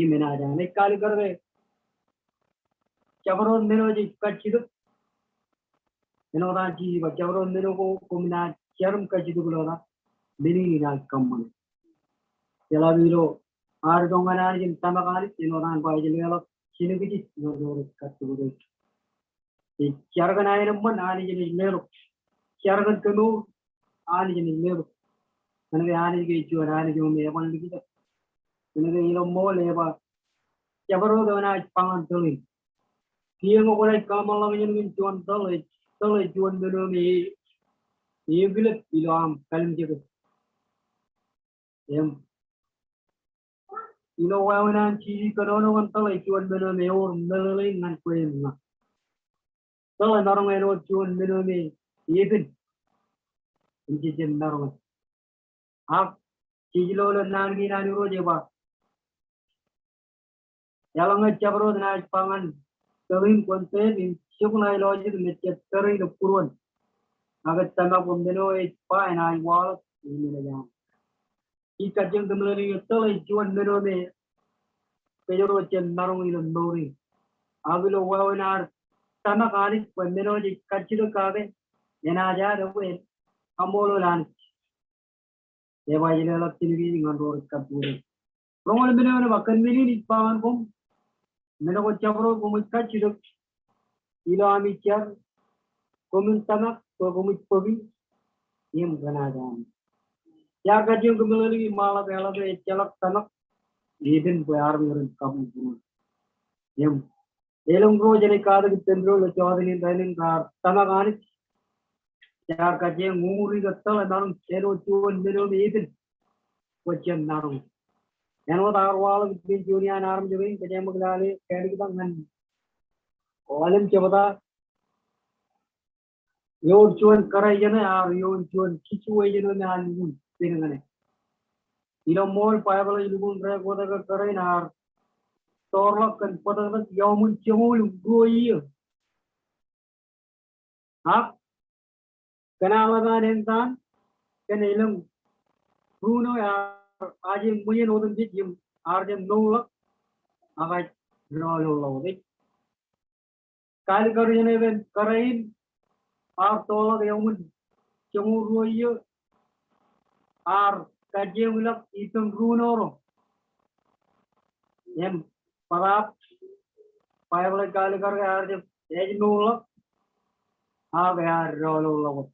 im enaaj an. Ej kaalikkar ke jabdewōt men eo jej kajjitōk, āinwōt an Jisōs ej ba, jabdewōt men eo ko, koṃ naaj jar im kajjitōk ilo ta, men in inaaj kōṃṃane. Jeḷā ke ilo ad itok ñan Anij im tōmak Anij, āinwōt an ba ej leḷọk jinōkjeik ñan ro rej kajjitōk. Ej jar kōn aenōṃṃan, Anij enaaj leḷọk. Jar kōn kemour, Anij enaaj leḷọk. Kōnke Anij ke ej juon Anij eo me eban likjab. Kōnke ilo ṃool ej ba, jabdewōt eo enaaj ba ñan tōl in. Kiiō ñe kwōnaaj kōṃanḷọkjeṇ kōn juon tōl, ej, tōl ej juon men eo me e, ekilep ilo aṃ kallimjeke. Im ilo wāween an Jisōs kōnono kōn tōl ej juon men eo me ewōr meḷeḷein ñan kwe im ña. Tōl emaroñ āinwōt juon men eo me epen im jejjab maroñ. Ak jej lo ilo naan kein an Irooj ej ba, eḷaññe jabdewōt enaaj ba ñan tōl in, kwōn pād im jok ṇa ilọjet im ejjab pere ilo būruon, ak ij tōmak bwe men eo ej ba enaaj waḷọk im enaaj an. Ij kajjioñ kōmeḷeḷeik ke tōl ej juon men eo me kōjro jen maroñ ilo mour in. Ak ilo wāween ad tōmak Anij bwe men eo jej kajjitōk kake enaaj ad, ekwe kaṃṃoolol Anij. Ej ba ej leḷọk jinōkjeik ñan ro rej kappukot. Roñoul men eo ej ba, kōn men in ij ba ñan koṃ, men ko jabdewōt koṃij kajjitōk ilo ami jar, koṃwin tōmak bwe koṃij bōki im renaaj ami. Iar kajjioñ kōmeḷeḷeik im ṃaanḷọk eḷap eo ejjeḷọk tōmak epen bwe armej ren kabuñbuñ. Im elōñ ro jenaaj katak ippān doon ilo jọteen in rainin raar tōmak Anij. Iar kajjioñ uñūri ke tōl emaroñ āinwōt juon men eo me epen bwe jen maroñ. Āinwōt aō waḷọk ippān juon iaan armej kein, kōjeañ ṃōk lale kāālōt eo ñan Ḷalem Jebta. Ewōr juon kōrā ijeṇe, ear ioon juon situation eo me ear lukkuun pen ñan e. Ilo ṃool Baibōḷ ej lukkuun record ke kōrā in ear toorḷọk kōn bōtōktōk iọkwe joñoul ruo iiō. Ak kōn an ḷap an eñtaan, kōn elōñ rūṇ eo ear aje ṃweien otemjej im ear jab mourḷọk ak ej rọọl ḷọk. Ej kaalikkar ijeṇe kōn kōrā in ear toorḷọk iọkwe joñoul ruo iiō, ar kajjioñ ilọk ippān ruo ro. Im bōtaab Baibōḷ ej kaalikkar ke ear jab ājmourḷọk ak ear doḷoḷḷọk wōt.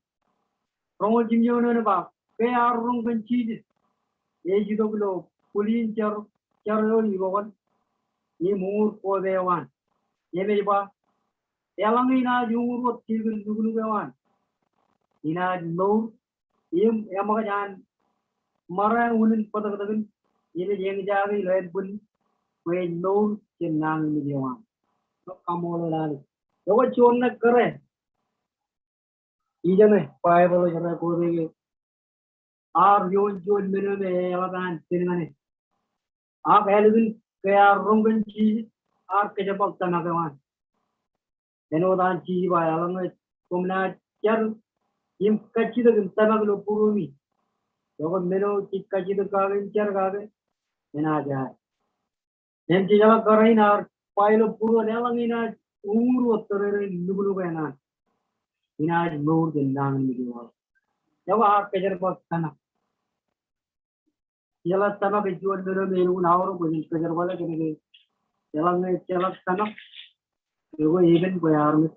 Roñoul jimjuon eoon ej ba, ke ear roñ kōn Jisōs, ej itok ilo bwilin jar, jar eo ibokan im uñūr kope eo an. Im ej ba, eḷaññe inaaj uñūr wōt tikōn nuknuk eo an, inaaj mour im eṃōkaj an ṃōrā unin bōtōktōkin im ej eñjake ilo ānbwinnin bwe ej mour jān nañinmej eo an. Kaṃṃoolol Anij. Ekwe juon ṇe kōrā ijeṇe Baibōḷ ej rekordiki ar juon juon men eo me eḷap an pen ñane. Ak ālikin ke ear roñ kōn Jisōs, ear kōjerbal tōmak eo an. Āinwōt an Jisōs ba, eḷaññe koṃ naaj jar im kajjitōk im tōmak ilo būruemi, ekwe men eo jej kajjitōk kake im jar kake enaaj aer. Im jejeḷā kōrā in ear ba ilo būruon, eḷaññe inaaj uñūr wōt tōrerein nuknuk eo an, inaaj mour jān nañinmej eo an. Ekwe ear kōjerbal tōmak. Jeḷā tōmak ej juon men eo me elukkuun aorōk bwe jen kōjerbale kōnke eḷaññe ejjeḷọk tōmak, ekwe epen bwe armej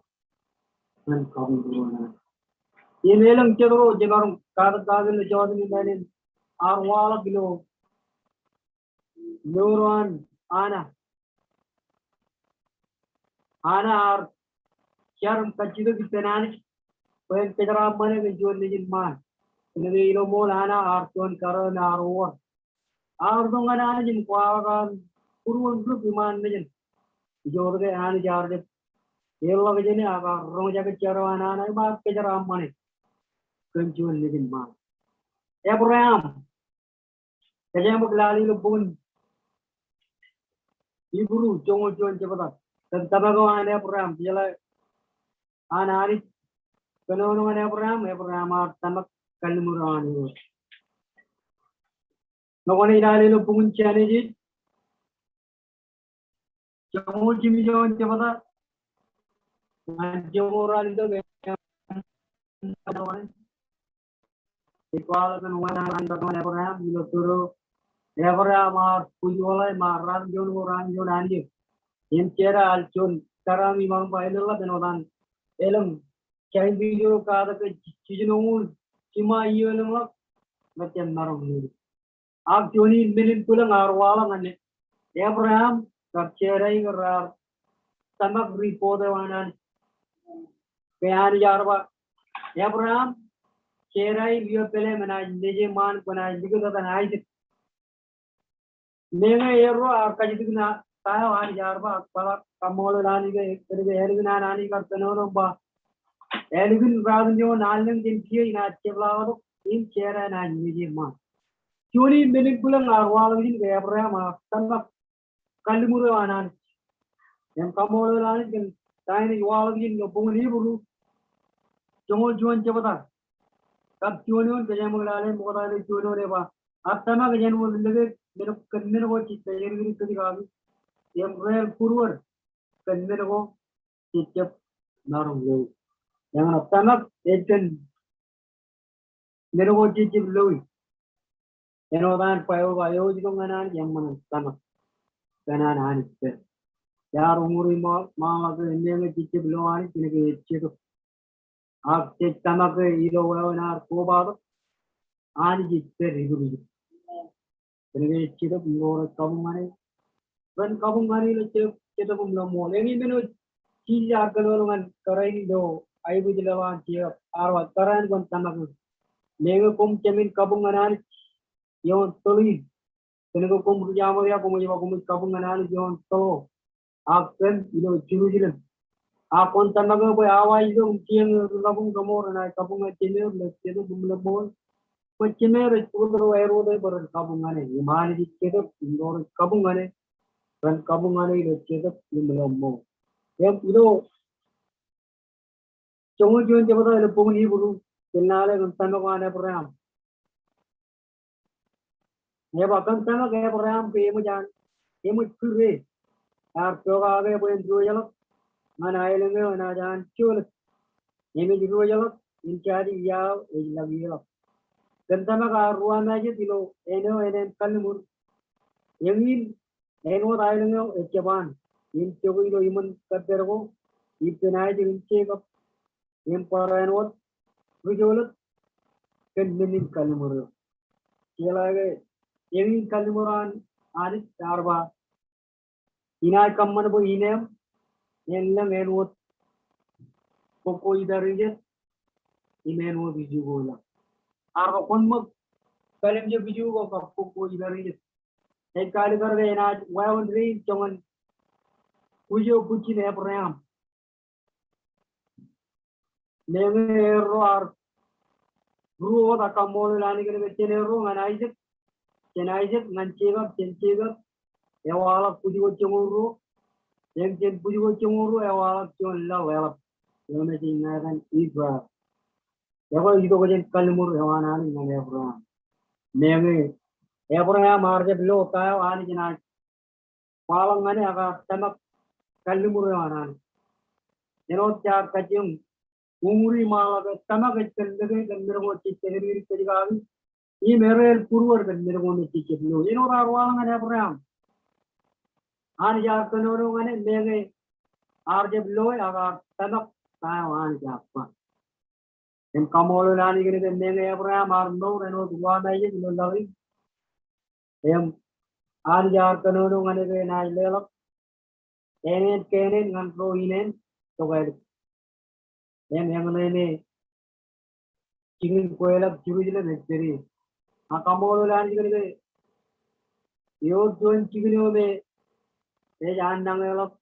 ren kabuñbūruon. Im elōñ jet ro jemaroñ katak kake ilo jota im āinwōt ar waḷọk ilo mour eo an Ana. Ana ear jar im kajjitōk ippān Anij bwe en kōjeraaṃṃane kōn juon nejin ṃaan. Kōnke ilo ṃool Ana ear juon kōrā eo me ear uwaak. Ear itok ñan Anij im kwaḷọk an būruon rūp iṃaan mejān. Ijoke Anij ear jab erḷọk jāne ak ear roñjake jar eo an Ana im ear kōjeraaṃṃane kōn juon nejin ṃaan. Ebream. Kōjeañ bōk lale ilo bok in Hibru joñoul juon jebta. Kōn tōmak eo an Ebream, jeḷā an Anij kōnono ñan Ebream, Ebream ear tōmak kalliṃur eo an Irooj. Ñe kwōnaaj lale ilo bok in Jenesis joñoul jimjuon jebta ñan joñoul ralitōk, ej kwaḷọk kōn wōnṃaanḷọk ñan Ebream ilo tōre eo Ebream ear bwijwoḷā im ear ratimjuon ko ratimjuon anjọ. Im Sera ear juon kōrā im ear ba elōñḷọk āinwōt an elōñ jañin video katak ke jiljino ñoul jiṃa iiō elōñḷọk, rej jab maroñ nuknuk. Ak juon in men in bwilōñ ear waḷọk ñan Ebream kab Serai ke raar tōmak report eo an Anij. Ke Anij ear ba, Ebream, Serai, ilo pālle enaaj neje ṃaan bwe enaaj likūt etan Aisak. Meñe erro ear kajjitōk ṇa ta eo Anij ear ba, ak bōtaab kaṃṃoolol Anij ke, ke ālikin an Anij kar kōnono im ba, ālikin ratimjuon allōñ jān kiiō inaaj jepḷaaktok im Serai enaaj neje ṃaan. Juon in men in bwilōñ ear waḷọk ijin ke Ebream ear tōmak kalliṃur eo an Anij. Im kaṃṃoolol Anij kōn ta in ej waḷọk ijin ilo bok in Hibru joñoul juon jebta. Kab juon eoon, kōjeañ bōk lale ṃokta ilo juon eoon ej ba, ak tōmak ej āinwōt lōke men, kōn men ko jej pād ilo kōj kaki im reel būruod kōn men ko jej jab maroñ loi. Eñṇe tōmak ej kōn men ko jej jab loi. Āinwōt an Baibōḷ ba, eo ej itok ñan Anij eṃṃan an tōmak kōn an Anij pād. Ear uñūri ṃa-, ṃaanḷọk ke meñe jej jab lo Anij kōnke ej Jetōb. Ak jej tōmak ke ilo wāween ad kobatok, Anij ej pād ippiruj. Kōnke ej Jetōb im ro rej kabuñ ñan e, ren kabuñ ñan e ilo Jetōb, Jetōb im ilo ṃool. Eñin men eo Jisōs ear kōnono ñan kōrā in ilo aikuj ḷọk an Jetōb, ear ba, kōrā in kwōn tōmak eō. Meñe koṃ jāmin kabuñ ñan Anij ioon tōl in, kōnke koṃ ri-jaṃake, koṃij ba koṃij kabuñ ñan Anij ioon tōl ko, ak kōm ilo Jerusalem. Ak kwōn tōmak eō bwe awa ej itok im kien ri-kabuñ kōṃro renaaj kabuñ ñan Jemem ilo Jetōb im ilo ṃool. Bwe Jemem ej bōktok ro āinwōt e bwe ren kabuñ ñan e. Im Anij ej Jetōb, im ro rej kabuñ ñan e ren kabuñ ñan e ilo Jetōb im ilo ṃool. Im ilo joñoul juon jebta ilo bok in Hibru, jen lale kōn tōmak eo an Ebream. Ej ba kōn tōmak Ebream ke eṃōj an, eṃōj kūr e, ear pokake bwe en diwōjḷọk ñan aelōñ eo enaaj an jolōt. Im ej diwōjḷọk im jaje ia eo ej laḷ ḷọk. Kōn tōmak ear ruwamājet ilo āne eo enañin kalliṃur. Eñin āinwōt aelōñ eo ejjab an, im jokwe ilo iṃōn kōppād ko, ippān Aisak im Jekob, im barāinwōt ri jolōt kōn men in kalliṃur eo. Jeḷā ke eñin kalliṃur an Anij ear ba, inaaj kōṃṃan bwe ineeṃ en lōñ āinwōt bok ko iparijet im āinwōt iju ko ilọk. Ear ba kwōn ṃōk kalimjek iju ko kab bok ko iparijet. Ej kaalikkar ke enaaj wāween dein joñan bwij eo bwijin Ebream. Meñe erro ear ruo wōt ak kaṃṃoolol Anij kōn ke jān erro ñan Aisak, jān Aisak ñan Jekob, jān Jekob ewaḷọk bwij ko joñoul ruo, im jān bwij ko joñoul ruo ewaḷọk juon laḷ eḷap eo me ej ṇa etan Israel. Ekwe itok jān kalliṃur eo an Anij ñan Ebream. Meñe Ebream ear jab lo ta eo Anij enaaj kwaḷọk ñan e ak ear tōmak kalliṃur eo an Anij. Āinwōt jaar kajjioñ uñūri ṃaḷa ke tōmak ej kōn lōke kōn men ko jej kōjatdikdik kōj kaki, im erreel būruod kōn men ko me jej jab lo. Āinwōt ear waḷọk ñan Ebream. Anij ear kōnono ñan e meñe ear jab lo e ak ear tōmak ta eo Anij ear ba. Im kaṃṃoolol Anij kōn ke meñe Ebream ear mour āinwōt ruwamājet ilo laḷ in. Im Anij ear kōnono ñan e ke enaaj leḷọk ānen kōn e ñan ro inen tokālik. Im eñṇe me jikin kweilọk Jerusalem ej pād ie. Ak kaṃṃoolol Anij kōn ke ewōr juon jikin eo me ej annañeḷọk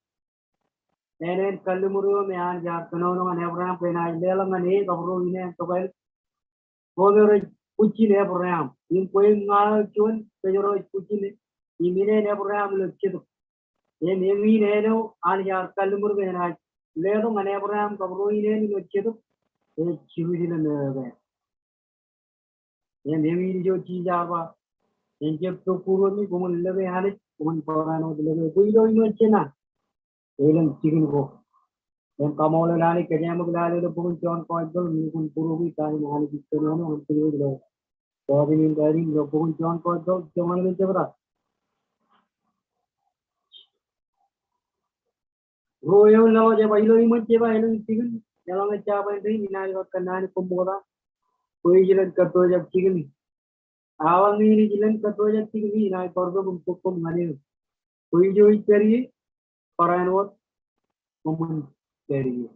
ānen kalliṃur eo me Anij ear kōnono ñan Ebream ke enaaj leḷọk ñan e kab ro inen tokālik. Ro me rej bwijin Ebream. Im kwe im ña eo juon kōjro ej bwijin e. Im inen Ebream ilo Jetōb. Im eñin āne eo Anij ear kalliṃur ke enaaj letok ñan Ebream kab ro inen ilo Jetōb ej Jerusalem eo ekāāl. Im eñin ijo Jisōs ear ba, en jab tok būruōmi, koṃwin lōke Anij, koṃwin barāinwōt lōke e. Bwe ilo iṃōn Jona elōñ jikin ko. Im kaṃṃoolol Anij, kōjeañ ṃōk lale ilo bok in Jon Gospel, lukkuun būruōmi ta eo Anij ej kōnono ñan kōj ilo bōtab in kain in ilo bok in Jon Gospel, joñan eo jebta. Ruo eoon laḷ eo ej ba, ilo iṃōn jebta elōñ jikin, eḷaññe jabdewōt in inaaj bar kōnnaan koṃ ṃokta bwe ij len kōppojak jikin. Ak eḷaññe inaaj len kōppojak jikin, inaaj bar bōk im bōk koṃ ñan eō bwe ijo ij pād ie, barāinwōt koṃwin pād ie.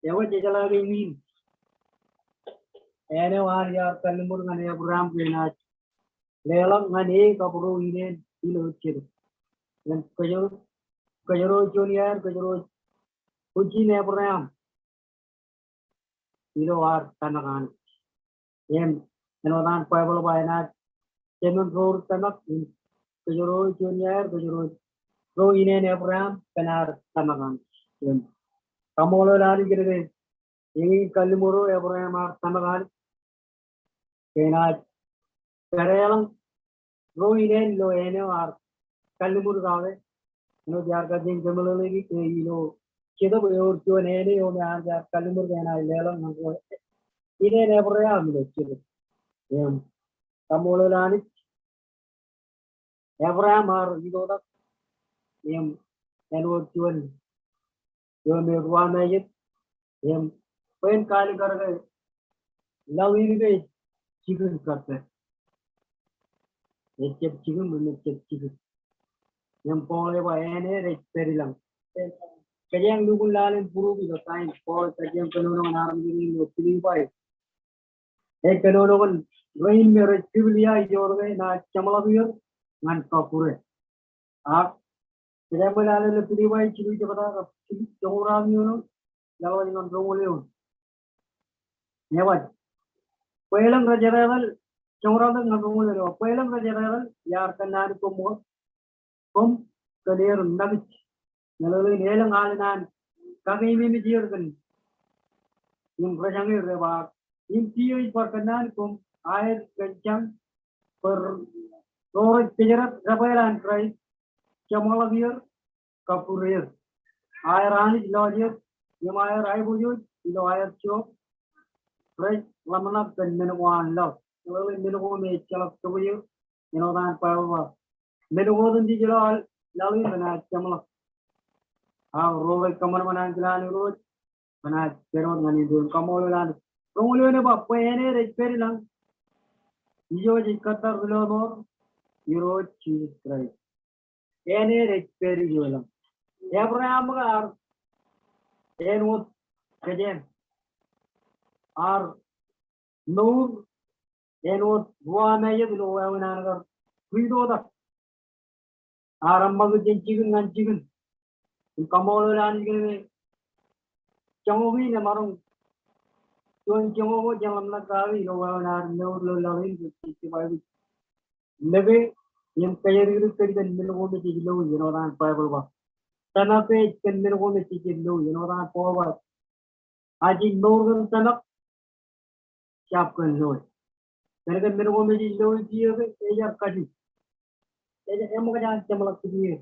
Ekwe jejeḷā ke eñin āne eo Anij ear kalliṃur ñan Ebream ke enaaj leḷọk ñan e kab ro inen ilo Jetōb. Im kōjro, kōjro juon iaer, kōjro bwijin Ebream ilo ad tōmak Anij. Im āinwōt an Baibōḷ ba enaaj jemān ro rej tōmak, im kōjro juon iaer, kōjro ro inen Ebream kōn ad tōmak Anij. Im kaṃṃoolol Anij kōn ke eñin kalliṃur eo Ebream ear tōmak Anij ke enaaj pād eḷọñ ro inen ilo āne eo ear kalliṃur kake. Āinwōt iar kajjioñ kōmeḷeḷeiki ke ilo Jetōb ewōr juon āne eo me Anij ear kalliṃur ke enaaj leḷọk ñan ro inen Ebream ilo Jetōb. Im kaṃṃoolol Anij. Ebream ear itoitak im āinwōt juon eo me ruwamājet im bwe en kaalikkar ke laḷ in ke ej jikin kōppād. Ejjab jikin, im ejjab jikin. Im Paul ej ba āne ej pād ilañ. Kōjeañ lukkuun lale in būruōmi ilo ta in Paul ej kajjioñ kōnono ñan armej in ilo Pilippai. Ej kōnono kōn rein me rej Biblia ej jota ke enaaj jeṃḷọk er ñan kọkkure. Ak kōjeañ lale ilo Pilippai jilu jebta kab joñoul ruo ñan joñoul eoon. Ebar bwe elōñ rej etetal, joñoul ruo ñan joñoul eoon. Bwe elōñ rej etetal iar kōnnaan koṃ ṃokta koṃ kōn er ṇakij. Meḷeḷein elōñ al enaaj kakeememej er kōn im rejañ er, ebar im kiiō ij bar kōnnaan koṃ aer kōn jañ bwe ro rej kōjdat debwāāl an Kraist jeṃḷọk er kọkkure er. Aer Anij lọjier im aer aiboojoj ilo aer job rej ḷōmṇak kōn men ko an laḷ. lōḷ in men ko me ejjeḷọk tokjāer. Āinwōt an Baibōḷ ba, men ko otemjej lo laḷ in renaaj jeṃḷọk. Ak ro rej kōṃanṃan ankilaan Irooj renaaj pād wōt ñan indeeo. Kaṃṃoolol Anij. Roñoul eoon ej ba, bwe āne ej pād ilañ, ijo jej kōttar ri lọmọọr, Irooj Jisōs Kraist. Āne ej pād ijo ilañ. Ebream ke ear āinwōt kōjeañ, ear mour āinwōt ruwamāejet ilo wāween an kar ri-totak. Ear eṃṃakūt jān jikin ñan jikin. Im kaṃṃoolol Anij kōn ke joñak in emaroñ juon joñak ko jān ḷōmṇak kake ilo wāween an mour ilo laḷ in, ke jejjab aikuj ṃōke im kōjatdikdik kōj kōn men ko me jej loi, āinwōt an Baibōḷ ba. Tōmak ke ej kōn men ko me jej loi, āinwōt an Paul ba. A jej mour kōn tōmak, jab kōn loe. Kōn ke men ko me jej loi kiiō ke ej jar kajju. Ej, eṃōkaj an jeṃḷọk kiiō.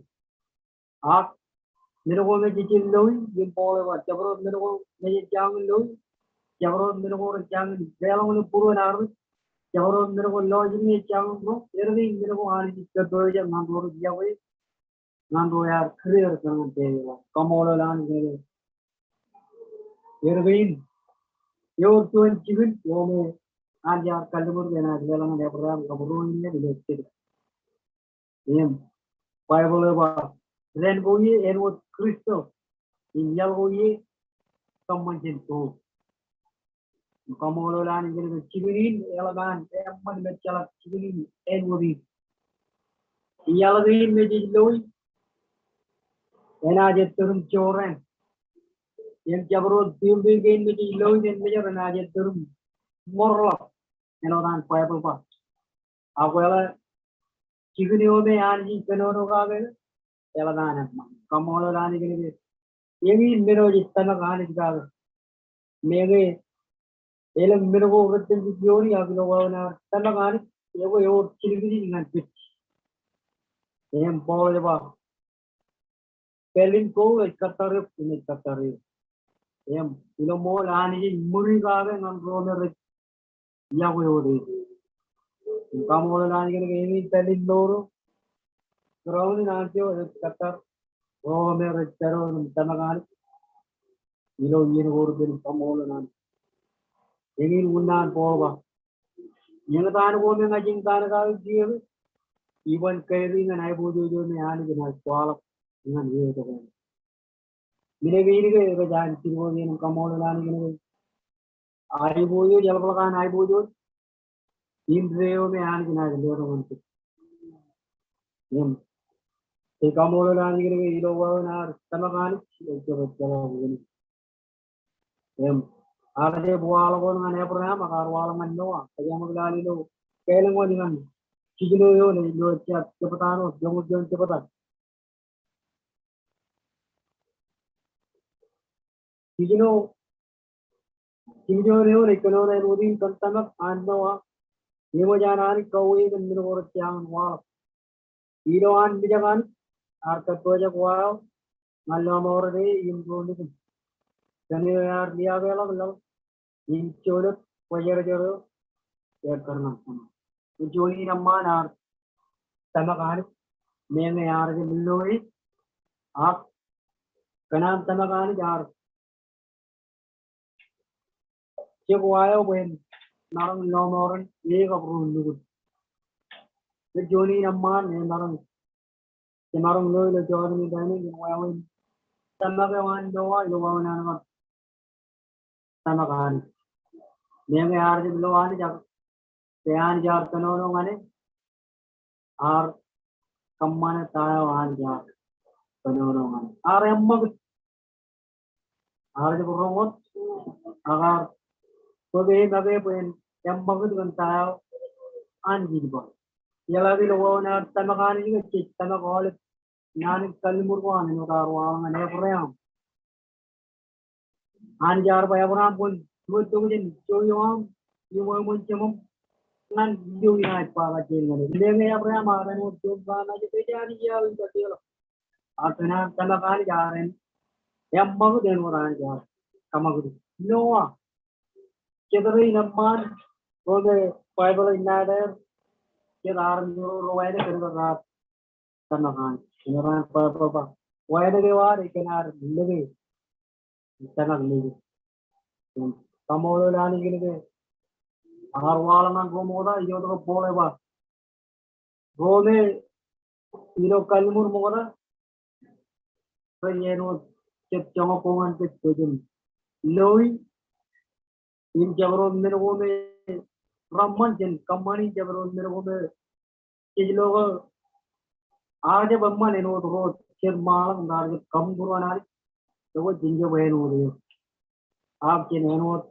Ak men ko me jej loi, im Paul ej ba, jabdewōt wōt men ko me jej jañin loi, jabdewōt wōt men ko rej jañin peḷọk ilo būruon armej, jabdewōt wōt men ko lọjilñe jej jañin roñ, erkein men ko Anij ej kōttoejeṇ ñan ro rej yokwe ñan ro ear kūr er kōn ñan peiḷọk. Kaṃṃoolol Anij kōn ke erkein ewōr juon jikin eo me Anij ear kalliṃur ke enaaj leḷọk ñan Ebream kab ro in ilo jebta. Im Baibōḷ ej ba, dān ko ie āinwōt crystal, im iaḷ ko ie kōṃṃan jān gold. Im kaṃṃoolol Anij kōn ke jikin in eḷap an eṃṃan im ejjeḷọk jikin in āinwōt in. Iaḷ kein me jej loi enaaj ettōr im jorrāān. Im jabdewōt building kein me jej loi jān mejād enaaj ettōr im ṃōrḷọk, āinwōt an Baibōḷ ba. Ak eḷap jikin eo me Anij ej kōnono kake, eḷap an eṃṃan. Kaṃṃoolol Anij kōn ke eñin men eo jej tōmak Anij kake. Meñe elōñ men ko rej tōmak iooni ak ilo wāween an tōmak Anij, ekwe ewōr jilkinjil ñan kōj. Im Paul ej ba, pālle in gold ej kōttar eok im ej kōttar eok. Im ilo ṃool Anij ej ṃuri kake ñan ro me rej yokwe wōt e. Im kaṃṃoolol Anij kōn ke eñin pālle in mour eo, crown in Anij eo ej kōttar ro me rej pād wōt im tōmak Anij ilo iien ko repen. Im kaṃṃoolol Anij. Eñin unin an Paul ba, eñtaan ko me ña ij kanooj kake kiiō ke iban kāālōt ñan aiboojoj eo me Anij enaaj kwaḷọk ñan eok. Men kein ke rej an jidikdik im kaṃṃoolol Anij kōn ke aiboojoj, eḷapḷọk an aiboojoj indeeo me Anij enaaj letok ñan kōj. Im ij kaṃṃoolol Anij kōn ke ilo wāween ad tōmak Anij, ejjab ejjeḷọk. Im ear jab waḷọk wōt ñan Ebream, ak ear waḷọk ñan Noa. Kōjeañ ṃōk lale ilo kālōñ wōt ñan jiljino eoon ilo jab jebta ṇe, joñoul juon jebta. Jiljino, jiljino eoon ej kōnono āinwōt in kōn tōmak an Noa. Eṃōj an Anij kauwe kōn men ko rej jañin waḷọk. Ilo an mijak Anij, ear kōttoejeṇ wa eo ñan lọmọọr e im ro nukun. Kōn eo ear liaakḷọk laḷ im jolōt bōjrak eo ekkar ñan tōmak. Juon in eṃṃaan ear tōmak Anij, meñe ear jab loi, ak kōn an tōmak Anij ear jek wa eo bwe en maroñ in lọmọọren e kab ro nukun. Juon in eṃṃaan emaroñ, emaroñ lo ilo jọteen in rainin, ilo wāween tōmak eo an Noa, ilo wāween an kar tōmak Anij. Meñe ear jab lo Anij, ak ke Anij ear kōnono ñan e, ear kōṃṃane ta eo Anij ear kōnono ñan e. Ear eṃṃakūt. Ear jab roñ wōt, ak ear bōke make bwe en eṃṃakūt kōn ta eo Anij ej ba. Eḷaññe ilo wāween ad tōmak Anij ke jej tōmak aolep naan in kalliṃur ko an āinwōt ear waḷọk ñan Ebream. Anij ear ba, Ebream, kwōn juon tokjān ijo ioam im eṃṃan jeṃaṃ ñan ijo inaaj ba kajjien ñan e. Meñe Ebream ear āinwōt juon ba ñan e, ej Anij eo in kōtḷọk. Ak kōn an tōmak Anij ear eṃṃakūt āinwōt Anij ear kōṃakūt. Noa, jet rein eṃṃaan ro me Baibōḷ in ṇa ḷeer, jet armej ro ro wānōk kōn ke raar tōmak Anij. Āinwōt an Baibōḷ ba, wānōk eo ad ej kōn ad lōke im tōmak Nejū. Im kaṃṃoolol Anij kōn ke ad waḷọk ñan ro ṃokta, ijoko Paul ej ba, ro me ilo kalliṃur ṃokta, rej āinwōt jet joñak ko ñan kōj bwe jen loi im jabdewōt men ko me reṃṃan, jen kōṃṃani jabdewōt men ko me jej lo ke ar jab eṃṃan āinwōt ro jet ṃaanḷọk im raar jab kabuñbūruon Anij, ekwe jen jab āinwōt eō. Ak jen āinwōt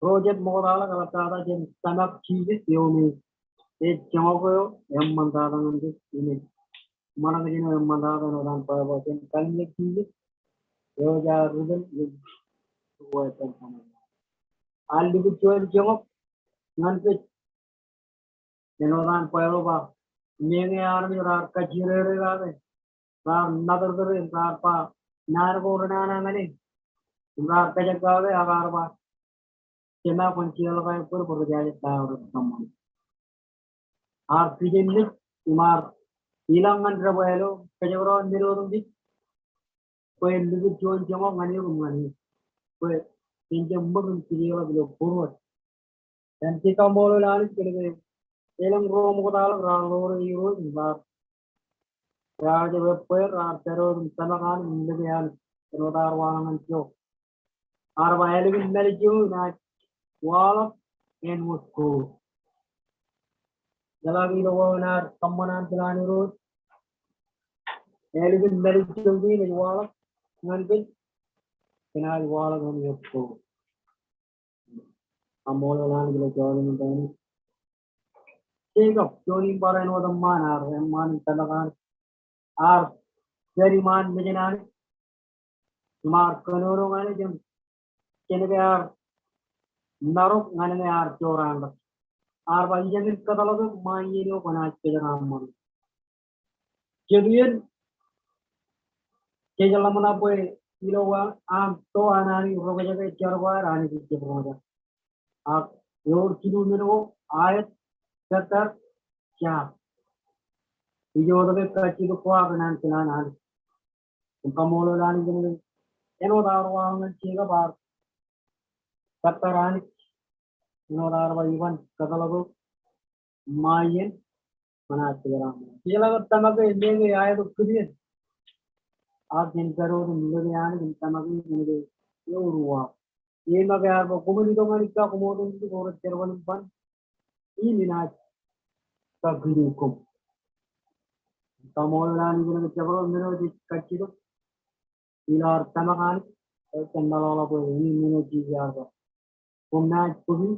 ro jet ṃoktaḷọk, eḷaptata jen tōmak Jisōs eo me ej joñak eo eṃṃantata ñan kōj im ej ṃōṇōṇō eo eṃṃantata āinwōt an Baibōḷ. Jen kallimjek Jisōs eo ej ad ri-tōl im ri-tōl. Ad likūt juon joñak ñan kōj. Āinwōt an Baibōḷ ba, meñe armej raar kajjirere kake, raar matōrtōre, raar ba naan ko renana ñan e, im raar kajekake, ak ear ba, jema kwōn jeorḷọk aer bōd bwe rej ajet ta eo rej kōṃṃane. Ear kijennej im ear ilọk ñan debwāāl eo, kōjekdọọn men otemjej, bwe en likūt juon joñak ñan eok im ñan eō, bwe en jab ṃōk im kijeḷọk ilo būruod. Im jej kaṃṃoolol Anij kōn ke elōñ ro ṃoktaḷọk raar ḷoore Irooj im raar, raar jab ebbeer, raar pād wōt im tōmak Anij im lōke Anij āinwōt ad waḷọk ñan ijo. Ear ba ālikin mālejjoñi inaaj waḷọk āinwōt ko. Jeḷā ke ilo wāween ad kōṃṃan an pilan Irooj, ālikin mālejjoñi inaaj waḷọk ñan kōj, inaaj waḷọk āinwōt ko. Kaṃṃoolol Anij ilo jota in rainin. Jekob, juon in bar āinwōt eṃṃaan, ear eṃṃaan im tōmak Anij. Ear pād iṃaan mejān Anij im ear kōnono ñan e jān, jān ke ear marok ñan ñe ear jorrāān ḷọk. Ear ba, ijemin kōtḷọk eok ṃae iien eo kwōnaaj pejeraṃṃan. Jet iien, jej ḷōmṇak bwe ilo wa an to an Anij roñjake jar ko ad, Anij ej jab roñjake. Ak ewōr jilu men ko aet, pād tar, ja. Ijo etke kajjitōk ko ak naan kilaan Anij. Im kaṃṃoolol Anij kōn ke āinwōt ad waḷọk ñan Jekob, ear pād tar Anij. Āinwōt ear ba iban kōtḷọk eok ṃae iien kwōnaaj pejeraṃṃan. Jeḷā ke tōmak e meñe aetok kūtien, ak jen pād wōt im lōke Anij im tōmak e kōn ke eor uwaak. Im ak ear ba koṃwin itok ñan ikka koṃ otemjej ko rej jerbal im ban im inaaj kakkute koṃ. Kaṃṃoolol Anij kōn ke jabdewōt men eo jej kajjitōk ilo ad tōmak Anij, ej kōmeḷeḷe bwe eñin men eo Jisōs ear ba, koṃ naaj bōki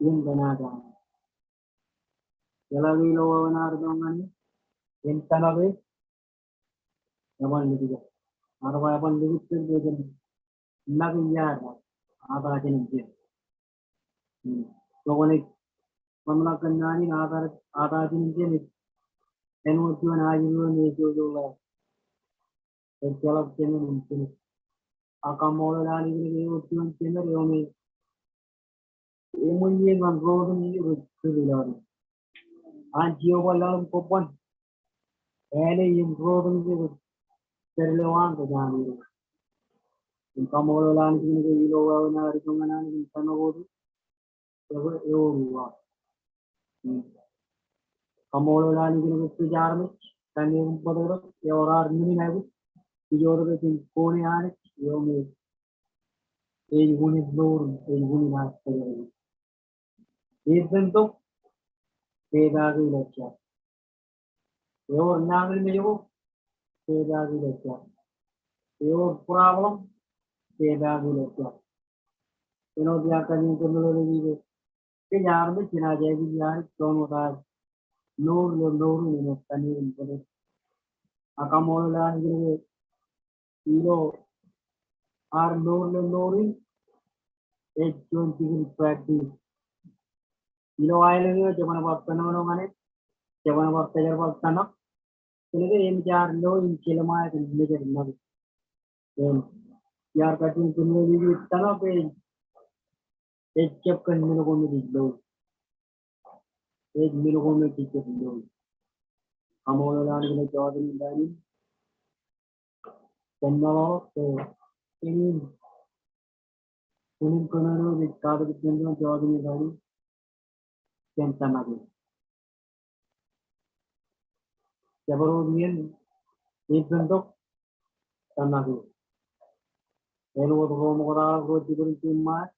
im kōnaaj aṃ. Jeḷā ke ilo wāween ad itok ñan e, en tōmak e, eban likūt. Ear ba eban likūt kōj bwe jen make iaad, ata jān im jān. Hmm. Tok wōt ej ṃōṇōṇō kōn naan in, ata, ata jān im jān ej āinwōt juon ajri eo me ejjojo ḷọk. Ejjeḷọk jemed im jemed. Ak kaṃṃoolol Anij kōn ke ewōr juon jemed eo me eṃōj ie ñan ro otemjej rej ri ilo ad. An Jeova laḷ im kobban, āne im ro otemjej rej pād ilowaan rej aṃ Irooj. Im kaṃṃoolol Anij kōn ke ilo wāween ad itok ñan Anij im tōmak wōt e, ekwe ewōr uwaak. Im kaṃṃoolol Anij kōn ke kōj armej, kanniōk im bōtōktōk, ewōr ad men in aikuj, ijo etke jej kone Anij eo me ej unin mour, ej unin ad kōjro. Ippān tok, pepaake ilo jar. Ewōr nañinmej ko, pepaake ilo jar. Ewōr problem, pepaake ilo jar. Āinwōt iar kajjitōk kōmeḷeḷeiki ke kōj armej jenaaj ākijjeen Anij kōn wōt ad mour ilo mour in āinwōt kanniōk im bōtōktōk. Ak kaṃṃoolol Anij kōn ke ilo ad mour ilo mour in, ej juon jikin practice. Ilo aelōñ eo jeban bar kōnono ñan e, jeban bar kōjerbal tōmak, kōn ke eṃōj ad lo im jelṃae kōn mejād make. Im iar kajjitōk kōmeḷeḷeiki tōmak ej, ej jab kōn men ko me ej lo. ej men ko me jejjet lo. Kaṃṃoolol Anij ilo jota in rainin. Kōn meḷọkḷọk ke eñin kwōn kōnono ej katak ippān doon jota in rainin. Kōn tōmak eṇ. Jabdewōt iien ej ippān tok tōmak eṇ. Āinwōt ro ṃoktaḷọk ro jibwid im jiṃṃaad,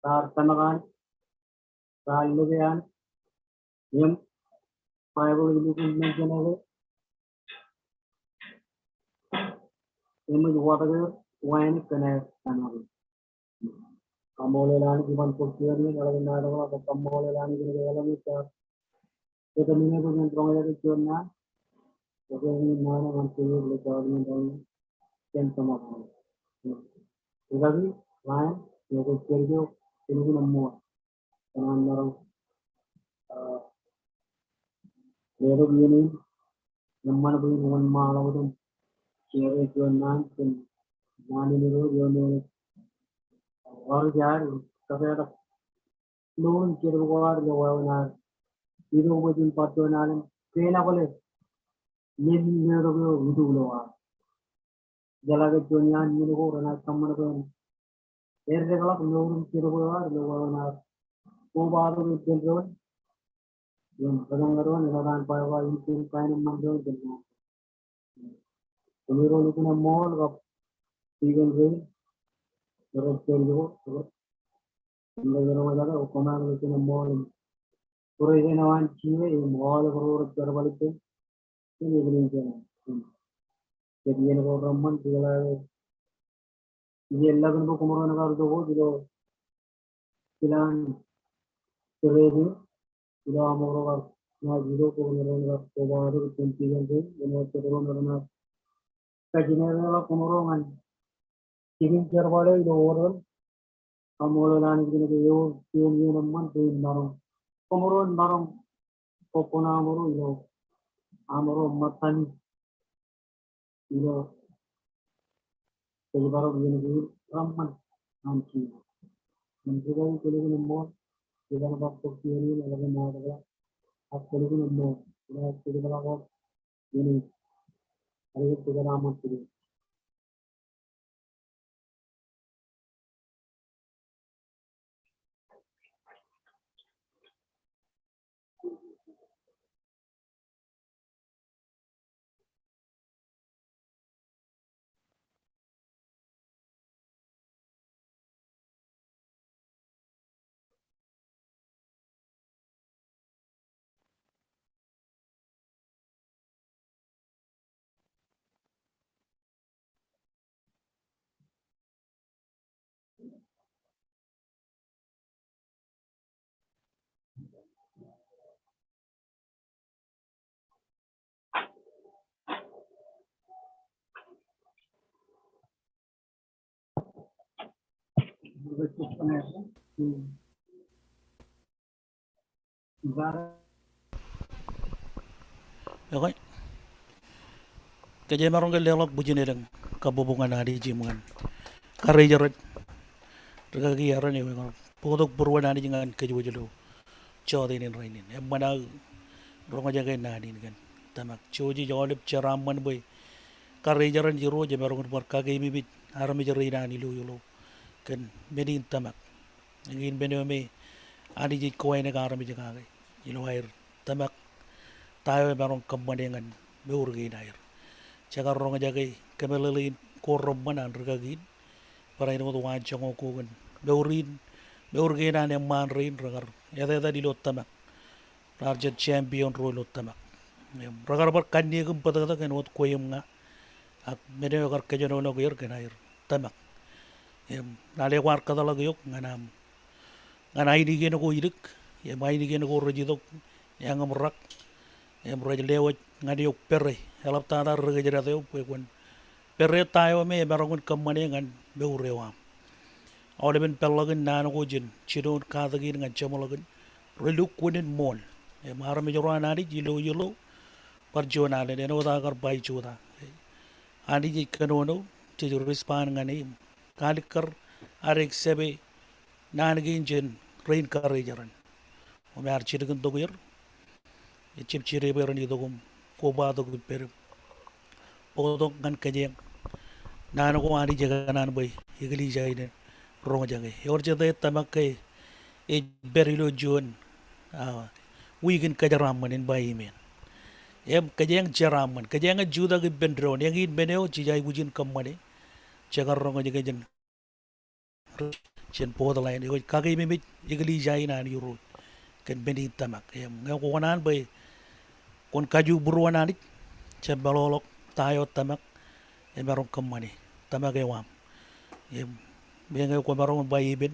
raar tōmak Anij, raar lōke Anij, im Baibōḷ ej lukkuun mention e ke eṃōj watōk er wānōk kōn aer tōmak eṇ. Kaṃṃoolol Anij iban bōk juon in, eḷap an naaj tōprak bwe kaṃṃoolol Anij kōn ke eḷap an ej kar kōtmāne bwe jen roñjake juon naan. Bwe jen naan ñan kōj ilo jota in rainin kōn tōmak eṇ. Rikaki, Ryan, eo kwōj kōjro, kwōn lukkuun eṃṃool. Kōn an maroñ, ah, letok iien in, eṃṃan bwe in wōnṃaanḷọk wōt im share juon naan kōn naan in ro eo me enaaj bar jar im kōpetak mour in jerbal ko ad ilo wāween ad. Itok bwe jen bar juon alen kein ak ḷe men in letok eo itok ilo ad. Jeḷā ke juon iaan men ko renaaj kōṃṃan bwe en eddekḷọk mour in jerbal ko ad ilo wāween ad. Kobatok ippān doon im bōtaab doon, eḷap an Baibōḷ in kōn kaenōṃṃan doon kōn naan. Kōmro lukkuun eṃṃool kab tikōn kein, ro rej kōjro, ro rej roñjake, kōmro lukkuun eṃṃool im ro rej āinwōt an jiwe im aolep ro rej jerbal ippān. Im eklejia in, kōn iien ko reṃṃan, jeḷā ke iien ḷọk in bwe kōmro en kar itok wōt ilo kilaan kōrā in ilo aṃ ro kar naaj itok, kōmro en kar kobatok ippān tikōn kein, āinwōt jet ro renaaj kajjioñ ḷọk kōmro ñan jikin jerbal eo ilo order. Kaṃṃoolol Anij kōn ke eor juon iien eṃṃan bwe in maroñ, kōmro en maroñ kōkkuṇaṃro ilo aṃro ṃōttani ilo kōjparok iien ko reṃṃan an Jisōs. Im rikaki, kwōn lukkuun eṃṃool, iban bōk juon in, eḷap an naaj tōprak, ak kwōn lukkuun eṃṃool, ilo kōjparok wōt iien in. Āinwōt kōjparok wōt iien in. Ekwe. Kōj emaroñ ke leḷọk bwijin elōñ kabbokbok ñan Anij im ñan karijeran rikaki Aaron eo ekar bōktok būruon Anij ñan kōj wōj ilo jota in rainin. Eṃṃan aō roñjake naan in kōn tōmak. Jouj im aolep jeraaṃṃan bwe karijeran Irooj emaroñ in bar kakeememej armej rein an ilo ilo kōn men in tōmak. Eñin men eo me Anij ej kowānōk armej kake ilo aer tōmak ta eo emaroñ kōṃṃane ñan mour kein aer. Jekar roñjake kōmeḷeḷein ko reṃṃan an rikaki in, barāinwōt waanjoñak ko kōn mour in, mour kein an eṃṃaan rein rekar etetal ilo tōmak. Raar jet champion ro ilo tōmak. Im rekar bar kanniōk im bōtōktōk āinwōt kwe im ña. Ak men eo ekar kōjenolọk er kōn aer tōmak. Im lale kwaar kōtḷọk eok ñan aṃ, ñan ainikien ko ilik, im ainikien ko rej itok eañ im rak, im rej lewōj ñan eok pere, eḷaptata ri-kōjdat eo bwe kwōn pere ta eo me emaroñ in kōṃṃane ñan mour eo aṃ. Aolepen peḷḷọkin naan ko jān jinoin katakin ñan jeṃḷọkin relukkuun in ṃool. Im armej ro an Anij ilo ilo bar juon alen āinwōt aō kar ba ij jutak. Anij ej kōnono, jej respond ñan e im kalikkar ad accept e naan kein jān rein karijeran. Im ear jilkintok er Ejjab jidepe ren itok im kobatok ipped im bōktok ñan kōjeañ naan ko Anij ekōṇaan bwe eklejia in en roñjake. Ewōr jete tōmak ke ej pād ilo juon, ah, wiik in kōjeraaṃṃan in ba amen. Im kōjeañ jeraaṃṃan, kōjeañ ej jutak ippān doon, eñin men eo jej aikuj in kōṃṃane, jekar roñjake jān jān Portland, eo ej kakeememej eklejia in an Irooj kōn men in tōmak. Im ñe kwō kōṇaan bwe kwōn kajubūruon Anij, jab meḷọkḷọk ta eo tōmak emaroñ kōṃṃane, tōmak eo aṃ. Im meñe kwō maroñ ba amen,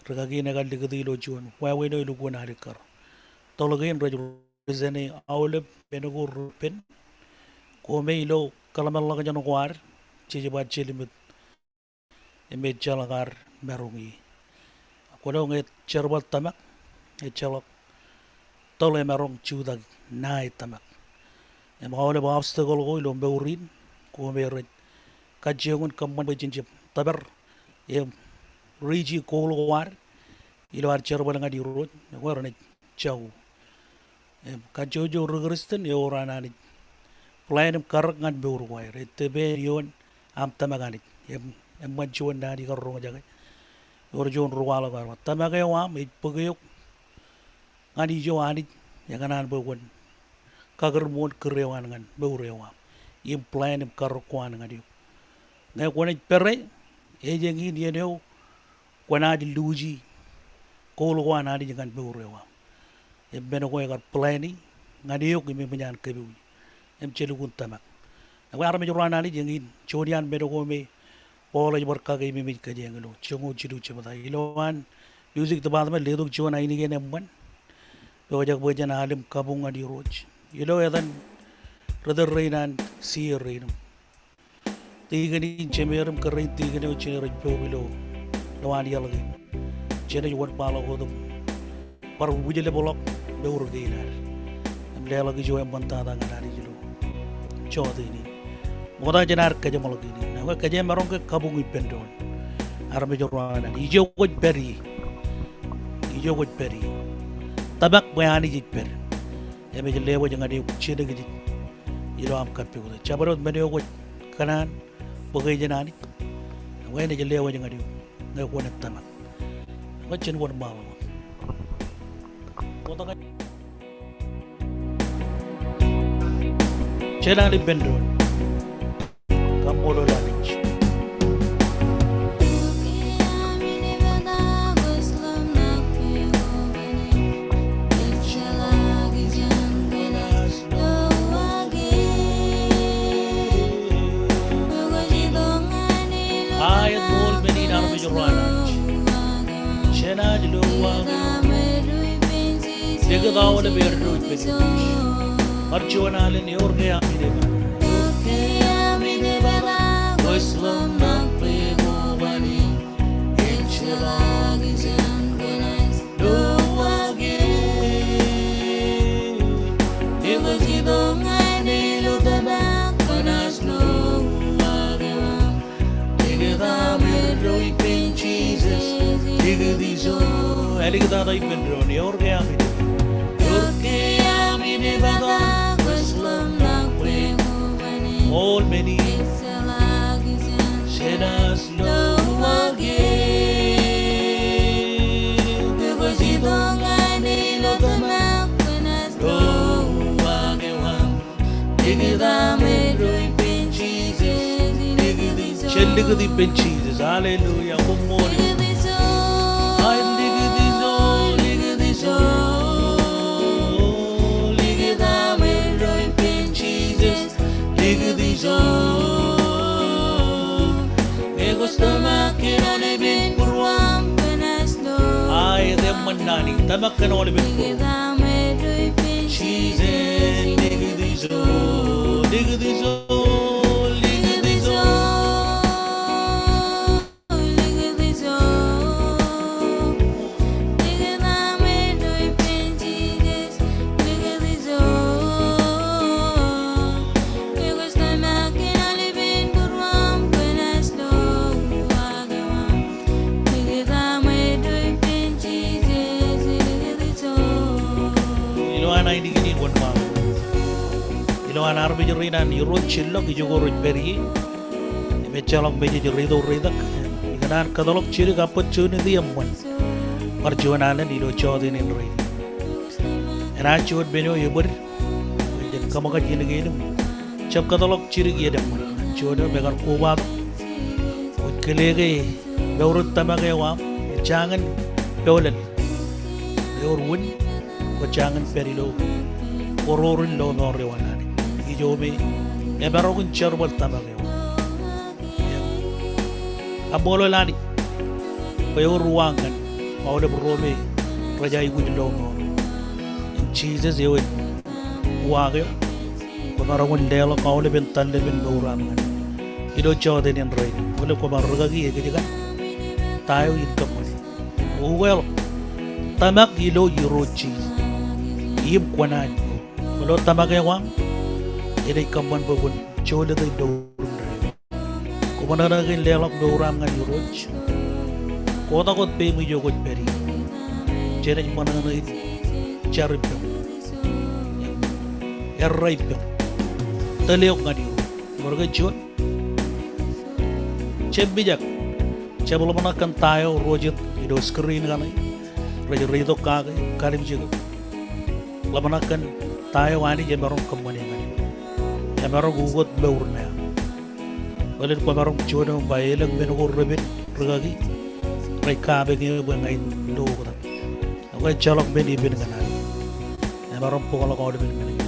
rikaki in ekar likūti ilo juon wāween eo elukkuun alikkar. Toḷ kein rej represent e aolep men ko repen. Kōmij lo kōḷmānḷọkjeṇ ko ad, jej ba jelṃōd im ejjeḷọk ad maroñ ie. Kwōlo ñe jerbal tōmak, ejjeḷọk toḷ emaroñ jutak ṇae tōmak. Im aolep obstacle ko ilo mour in, kōmij rej kajjioñ in kōṃṃan bwe jen jab tōpar im reach goal ko ad ilo ad jerbal ñan Irooj, ekwe renaaj jako. Im kajjojo ri Kristian ewōr an Anij plan im karōk ñan mour ko aer. Ej depend ioon aṃ tōmak Anij. Im eṃṃan juon naan ikar roñjake. Ewōr juon ri kwaḷọk eo ear ba, tōmak eo aṃ ej bōk eok ñan ijo Anij ekōṇaan bwe kwōn kakūrmoon kūr eo an ñan mour eo aṃ im plan im karōk ko an ñan eok. Ñe kwōnaaj pere, ej eñin iien eo kwōnaaj luuji goal ko an Anij ñan mour eo aṃ. Im men ko ekar plan e ñan eok im eṃōj an kōpooji. Im jelukkuun tōmak. Ekwe armej ro an Anij, eñin juon iaan men ko me Paul ej bar kakeememej kōjeañ ilo joñoul jilu jebta. Ilowaan music department, letok juon ainikien eṃṃan. Pojak bwe jen al im kabuñ ñan Irooj ilo etan ri tōl rein an C A rein im tikōn in jemeer im kōrā in tikōn eo jenaaj rej poub ilo, ilowaan iaḷ kein. Jenaaj wōnṃaanḷọk wōt im bar wūjlepḷọk mour kein ad im leḷọk ijo eṃṃantata ñan Anij ilo jota in. Ṃokta jān ad kōjeṃḷọk in, ekwe kōjeañ maroñ ke kabuñ ippān doon. Armej ro an Anij, ijo kwōj pād ie. Ijo kwōj pād ie. Tōmak bwe Anij ej pād. Im ej lewōj ñan eok jilkinjek ilo aṃ kappukot. Jabdewōt men eo kwōj kōṇaan bōke jān Anij, ekwe enaaj lewōj ñan eok ñe kwōnaaj tōmak. Ekwe jen wōnṃaanḷọk. Jen al ippān doon. Kaṃṃoolol Anij. Aet ṃool men in armej ro an Anij. Jenaaj lo uwaak eok. Likūt aolep eddo ippān Irooj. Bar juon alen, ewōr ke ami neban. Likūtata ippān doon, ewōr ke ami neban. Ewōr ke ami neban. Ṃool men in. Jenaaj lo uwaak eok. Lo uwaak eok aṃ. Likūt aṃ eddo ippān Jisōs. Likūt ippān Jisōs. Hallelujah. Koṃṃool. Aet, likūt ijo, likūt ijo. Likūt aṃ eddo ippān Jisōs. Likūt ijo. Ñe kwōj tōmak kōn aolepen būruōṃ. Aet, eṃṃan naan in, tōmak kōn aolepen būruōṃ. Jisōs, likūt ijo, likūt ijo, likūt ijo. Ilowaan ainikin in armej rein an Irooj jillọk ijoko rej pād ie. Im ejjeḷọk mejej reitok reitak. Ikōṇaan kōtḷọk jidik opportunity eṃṃan bar juon alen ilo jọteen in rainin. Enaaj juon men eo ebōd, jen kōṃōkaj iien kein im jab kōtḷọk jidik iien eṃṃan. Juon eo im ekar kobatok, kwōj kile ke mour in tōmak eo aṃ ej jañin peḷḷọk. Ewōr wūn, kwō jañin pād ilo oror in lọmọọr eo an Anij. Ijo me emaroñ in jerbal tōmak eo aṃ. Kaṃṃoolol Anij bwe ewōr uwaak ñan aolep ro me rej aikuj lọmọọr. Im Jisōs eo ej uwaak eo, kwōmaroñ in leḷọk aolepen tallepen mour aṃ ñan ilo jọteen in rainin. Aolep kwōmaroñ rikaki ekōjkan ta eo in kōṃṃane. Ukeḷọk, tōmak ilo Irooj Jisōs im kwōnaaj mour. Kwōlo tōmak eo aṃ, enaaj kōṃṃan bwe kwōn jolōte mour in rainin. Kwō ṃōṇōṇō ke leḷọk mour aṃ ñan Irooj. Kotak wōt peiṃ ijo kwōj pād ie. Jenaaj ṃōṇōṇō in jar ippem, errā ippem, tōl eok ñan Irooj. Ṃōr ke juon, jab mijak. Jab ḷōmṇak kōn ta eo ro jet ilo screen kaṇe rej reitok kake, kalimjeke. Ḷōmṇak kōn ta eo Anij emaroñ kōṃṃane ñan eok. Emaroñ ukōt mour ṇe aṃ. Bōlen kwōmaroñ juon eo im ba elōñ men ko repen rikaki, rej kapek eō bwe ña in lo oktak. Ekwe ejjeḷọk men epen ñan Anij. Emaroñ bōkḷọk aolepen ñan eok.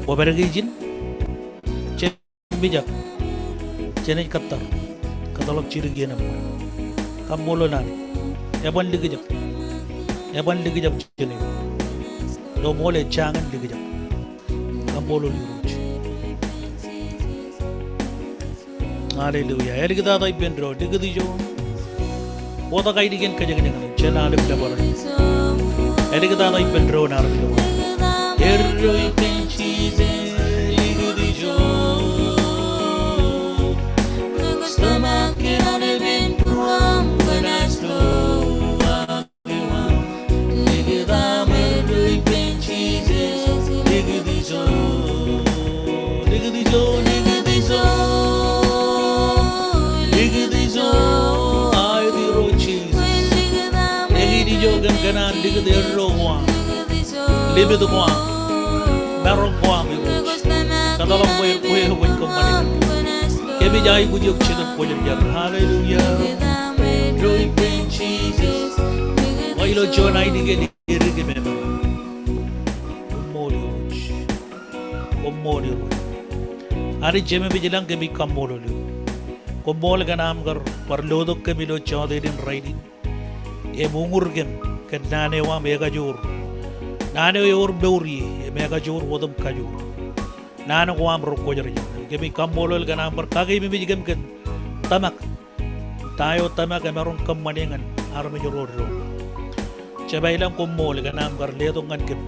Kwōpād ke ijin, jab mijak. Jenaaj kōttar. Kōtḷọk jidik iien eṃṃan. Kaṃṃoolol Anij. Eban likjab. Eban likjab jān eok. Ilo ṃool ej jañin likjab. Kaṃṃoolol Irooj. Hallelujah. Āliktata ippān doon, likūt ijo. Kotak ainikien kōjekjek ṇe, jān aolep nōbar. Āliktata ippān doon armej ro. Eddo ippān Jisōs, likūt ijo. Likūt aṃ eddo ippān Jisōs, likūt ijo. Likūt ijo, likūt ijo. Likūt ijo, aet Irooj Jisōs. Eñin ijo kōm kōṇaan likūt eddo ko aṃ, limit ko aṃ, maroñ ko aṃ Irooj. Kōtḷọk bwe kwe eo kwōj kōṃṃane. Kōmij aikuj eok Jetōb Kwōjarjar. Hallelujah. Eddo ippān Jisōs. Ilo juon ainikien edik im emaroñ. Koṃṃool Irooj. Koṃṃool Irooj. Anij Jemem ilañ, kōmij kaṃṃoolol eok. Koṃṃool kōn aṃ kar bar lotok kōm ilo jọteen in rainin im uñūr kōm kōn naan eo aṃ ekajoor. Naan eo ewōr mour ie im ekajoor otem kajoor. Naan ko aṃ ro kwōjarjar. Kōmij kaṃṃoolol kōn aṃ bar kakeememej kōm kōn tōmak. Ta eo tōmak emaroñ kōṃṃane ñan armej ro doon. Jemem ilañ, koṃṃool kōn aṃ kar letok ñan kōm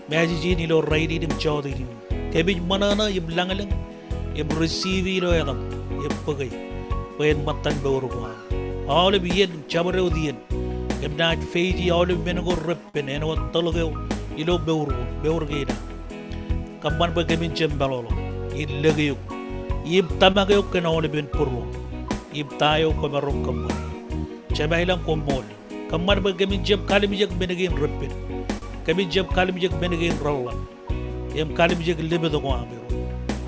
message in ilo rainin im jọteen in. Kōmij ṃōṇōṇō im lañlōñ im receive ilo etaṃ im bōke bwe en ṃōttan mour ko aṃ. Aolep iien, jabdewōt iien, kōm naaj face e aolep men ko reppen āinwōt tōḷ ko ilo mour ko, mour kein aṃ. Kōṃṃan bwe kōmin jab meḷọkḷọk in lōke eok im tōmak eok kōn aolepen būruō im ta eo kwōmaroñ kōṃṃane. Jemem ilañ, koṃṃool. Kōṃṃan bwe kōmin jab kalimjek men kein reppen. Kōmin jab kalimjek men kein reḷḷap im kalimjek limit ko aṃ Irooj.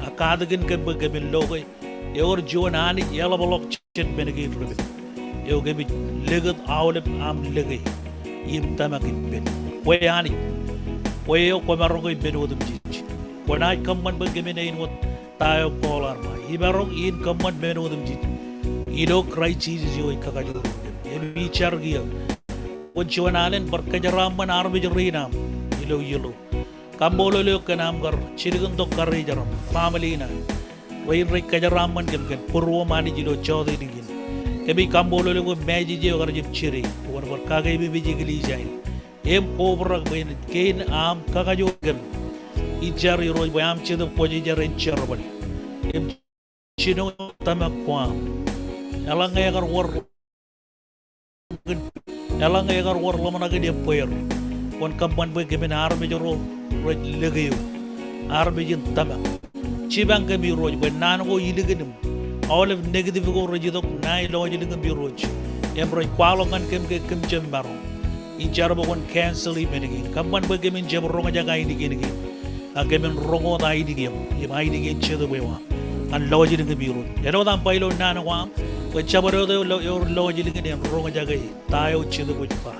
A katakin kōm bwe kōmin lo ke ewōr juon Anij eḷapḷọk jān men kein reppen eo kōmij likūt aolep aṃ lōke im tōmak ippān. Kwe Anij, kwe eo kwōmaroñ ke men otemjej. Kwōnaaj kōṃṃan bwe kōmin āinwōt ta eo Paul ear ba, imaroñ in kōṃṃan men otemjej ilo Kraist Jisōs eo ej kakajoor eo aṃ. Im ij jar kiiō kwōn juon alen bar kōjeraaṃṃan armej rein aṃ ilo iiō ḷọk. Kaṃṃoolol eok kōn aṃ kar jilkintok karijeram, family in an, rein rej kōjeraaṃṃan kōm kōn būruōm Anij ilo jọteen in kein. Kōmij kaṃṃoolol eok bwe message eo ekar jab jide, kwōn bar kakeememej eklejia in im kobrak bwe en kein aṃ kakajoor kōm. Ij jar Irooj bwe aṃ Jetōb Kwōjarjar en jerbal im jino tōmak ko aṃ. Eḷaññe ekar wōr, eḷaññe ekar wōr ḷōmṇak in ebbeer, kwōn kōṃṃan bwe kōmin armej ro rej lōke eok. armej in tōmak. Jipañ kōm Irooj bwe naan ko ilikin im aolep negative ko rej itok ṇae lọjilñim Irooj im rej kwaḷọk ñan kōm ke kōm jab maro. Ij jar bwe kwōn cancel e men kein. Kōṃṃan bwe kōmin jab roñjake ainikien kein, ak kōmin roñ wōt ainikien im ainikien Jetōb eo aṃ ñan lọjilñim Irooj. Āinwōt aṃ ba ilo naan ko aṃ bwe jabdewōt eo ewōr lọjilñin en roñjake ta eo Jetōb ej ba.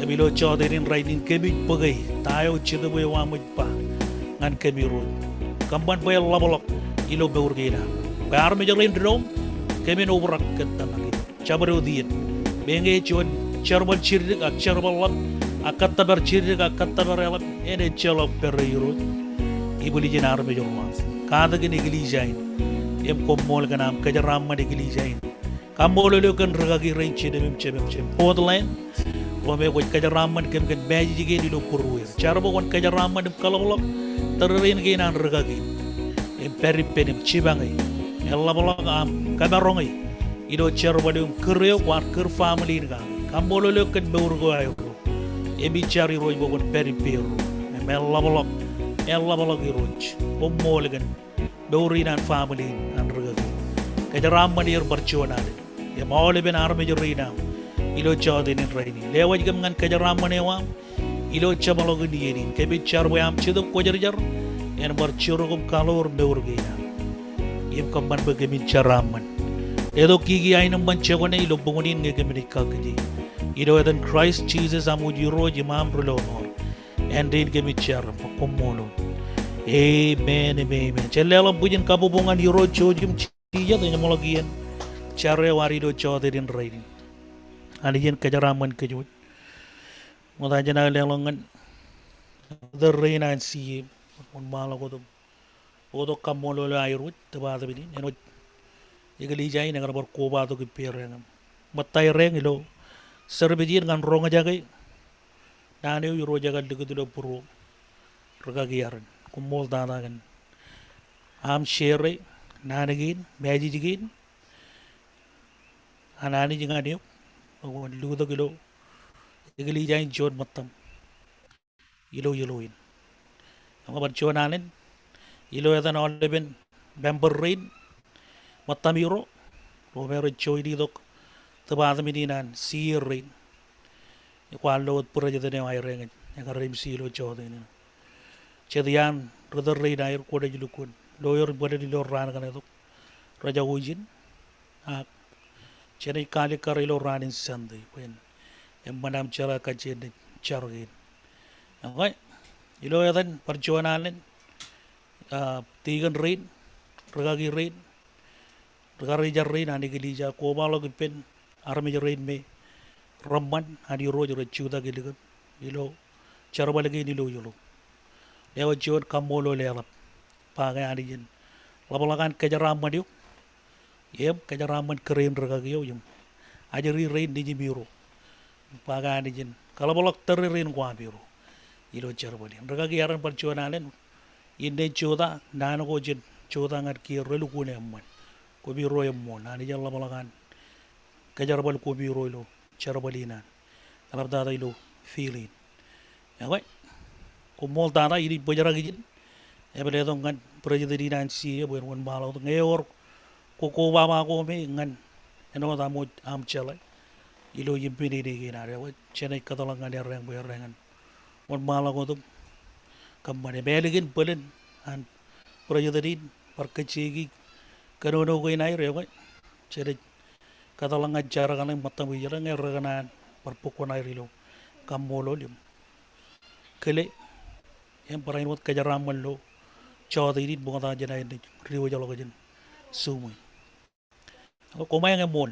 Im ilo jọteen in rainin kōmij bōke ta eo Jetōb eo aṃ ej ba ñan kōm Irooj. Kōṃṃan bwe en ḷapḷọk ilo mour kein aṃ bwe armej rein doṃ kōmin obrak kōn tōmak in. Jabdewōt iien. Meñe juon jerbal jiddik ak jerbal ḷap ak kōttōpar jiddik ak kōttōpar eḷap, en ejjeḷọk pere Irooj. Ibwiljin armej ro aṃ. Katakin eklejia in im koṃṃool kōn aṃ kōjeraaṃṃan eklejia in. Kaṃṃoolol eok kōn rikaki rein jinōm im jemem jemem Portland. Ro me kwōj kōjeraaṃṃan kōm kōn message kein ilo būrueir. Jar bwe kwōn kōjeraaṃṃan im kaḷapḷọk tōrerein kein an rikaki in im pād ippān im jipañe. Eḷapḷọk aṃ kōmaroñe ilo jerbal eo im kūr eo kwaar kūr family in kake. Kaṃṃoolol eok kōn mour ko aerro. Im ij jar Irooj bwe kwōn pād ippāerro im eḷapḷọk, eḷapḷọk Irooj. Koṃṃool kōn mour in an family in an rikaki. Kōjeraaṃṃan er bar juon alen im aolepen armej rein aṃ ilo jọteen in rainin. Lewōj kōm ñan kōjeraaṃṃan eo aṃ ilo jeṃḷọkin iien in. Kōmij jar bwe aṃ Jetōb Kwōjarjar en bar jiroñ im kaḷoor mour kein aṃ. Im kōṃṃan bwe kōmin jeraaṃṃan. Letok kiki aenōṃṃan jekwane ilo bukwōn in ñe kōmin ej kakkije. Ilo etan Christ Jesus aṃ wōj Irooj im aṃ Rilọmọọr. Āindein kōmij jar im koṃṃool. Amen im amen. Jen leḷọk bwijin kabbokbok ñan Irooj Jouj im Jisōs eñṃoḷọk iien jar eo ad ilo jọteen in rainin. Anij en kōjeraaṃṃan kōj wōj. Ṃokta jān aō leḷọk ñan ritōl rein an C A, wōnṃaanḷọk wōt im bōktok kaṃṃoolol eo aer wōj, department in, āinwōt eklejia in ekar bar kobatok ippāer eñ im ṃōttaer eñ ilo service in ñan roñjake naan eo Irooj ekar likūt ilo būruō rikaki eo aer. Koṃṃool tata kōn aṃ share naan kein, message kein an Anij ñan eok, bwe kwōn lukkuun ilo eklejia in juon ṃōttaṃ ilo, ilo in. Eṃṃan bar juon alen ilo etan aolepen member rein ṃōttaṃ ro, ro me rej join itok department in an C A rein. Kwaar lo wōt president eo aer eñ, ekar emcee ilo jọteen in. Jet iaan ritōl rein aer kwōnaaj lukkuun lo er im bōlen ilo raan kaṇe tok, rejako ijin. Ak jenaaj kaalikkar ilo raan in Sunday bwe en eṃṃan aṃ jeḷā kajjien naaj jar kein. Okay. Ilo etan bar juon alen, ah, deacon rein, rikaki rein, rikarijer rein an eklejia, kobaḷọk ippān armej rein me reṃṃan an Irooj rej jutak ilikin ilo jerbal kein ilo, ilo. Lewōj juon kaṃṃoolol eḷap ba ke Anij en ḷapḷọk an kōjeraaṃṃan eok im kōjeraaṃṃan kōrā in rikaki eo im ajri rein nejimiro. Ba ke Anij en kaḷapḷọk tōrerein ko aṃ ro ilo jerbal in. Rikaki eo aer bar juon alen innām jota, naan ko jen jota ñan kiiō relukkuun eṃṃan. Koṃiro eṃṃool. Anij en ḷapḷọk an kōjerbal koṃiro ilo jerbal in an. Eḷaptata ilo field in. Ekwe, koṃṃool tata, inaaj bōjrak ijin im letok ñan president in an C A bwe en wōnṃaanḷọk wōt ñe ewōr kokobaba ko me ñan āinwōt aṃ wōj aṃ jeḷā ilo ippān naan kein ad. Ekwe, jenaaj kōtḷọk ñan er eñ bwe er eñ en wōnṃaanḷọk wōt im kōṃṃane. Im ālikin bōlen an president in bar kajjioñ kōnono kein aer, ekwe jenaaj kōtḷọk ñan jar kaṇe ṃōttaṃ ijeḷā ñe rekōṇaan bar bōk kuṇaer ilo kaṃṃoolol im kile im barāinwōt kōjeraaṃṃan ilo jọteen in ṃokta jān aer naaj diwōjḷọk jān Zoom in. Koṃeañ eṃool.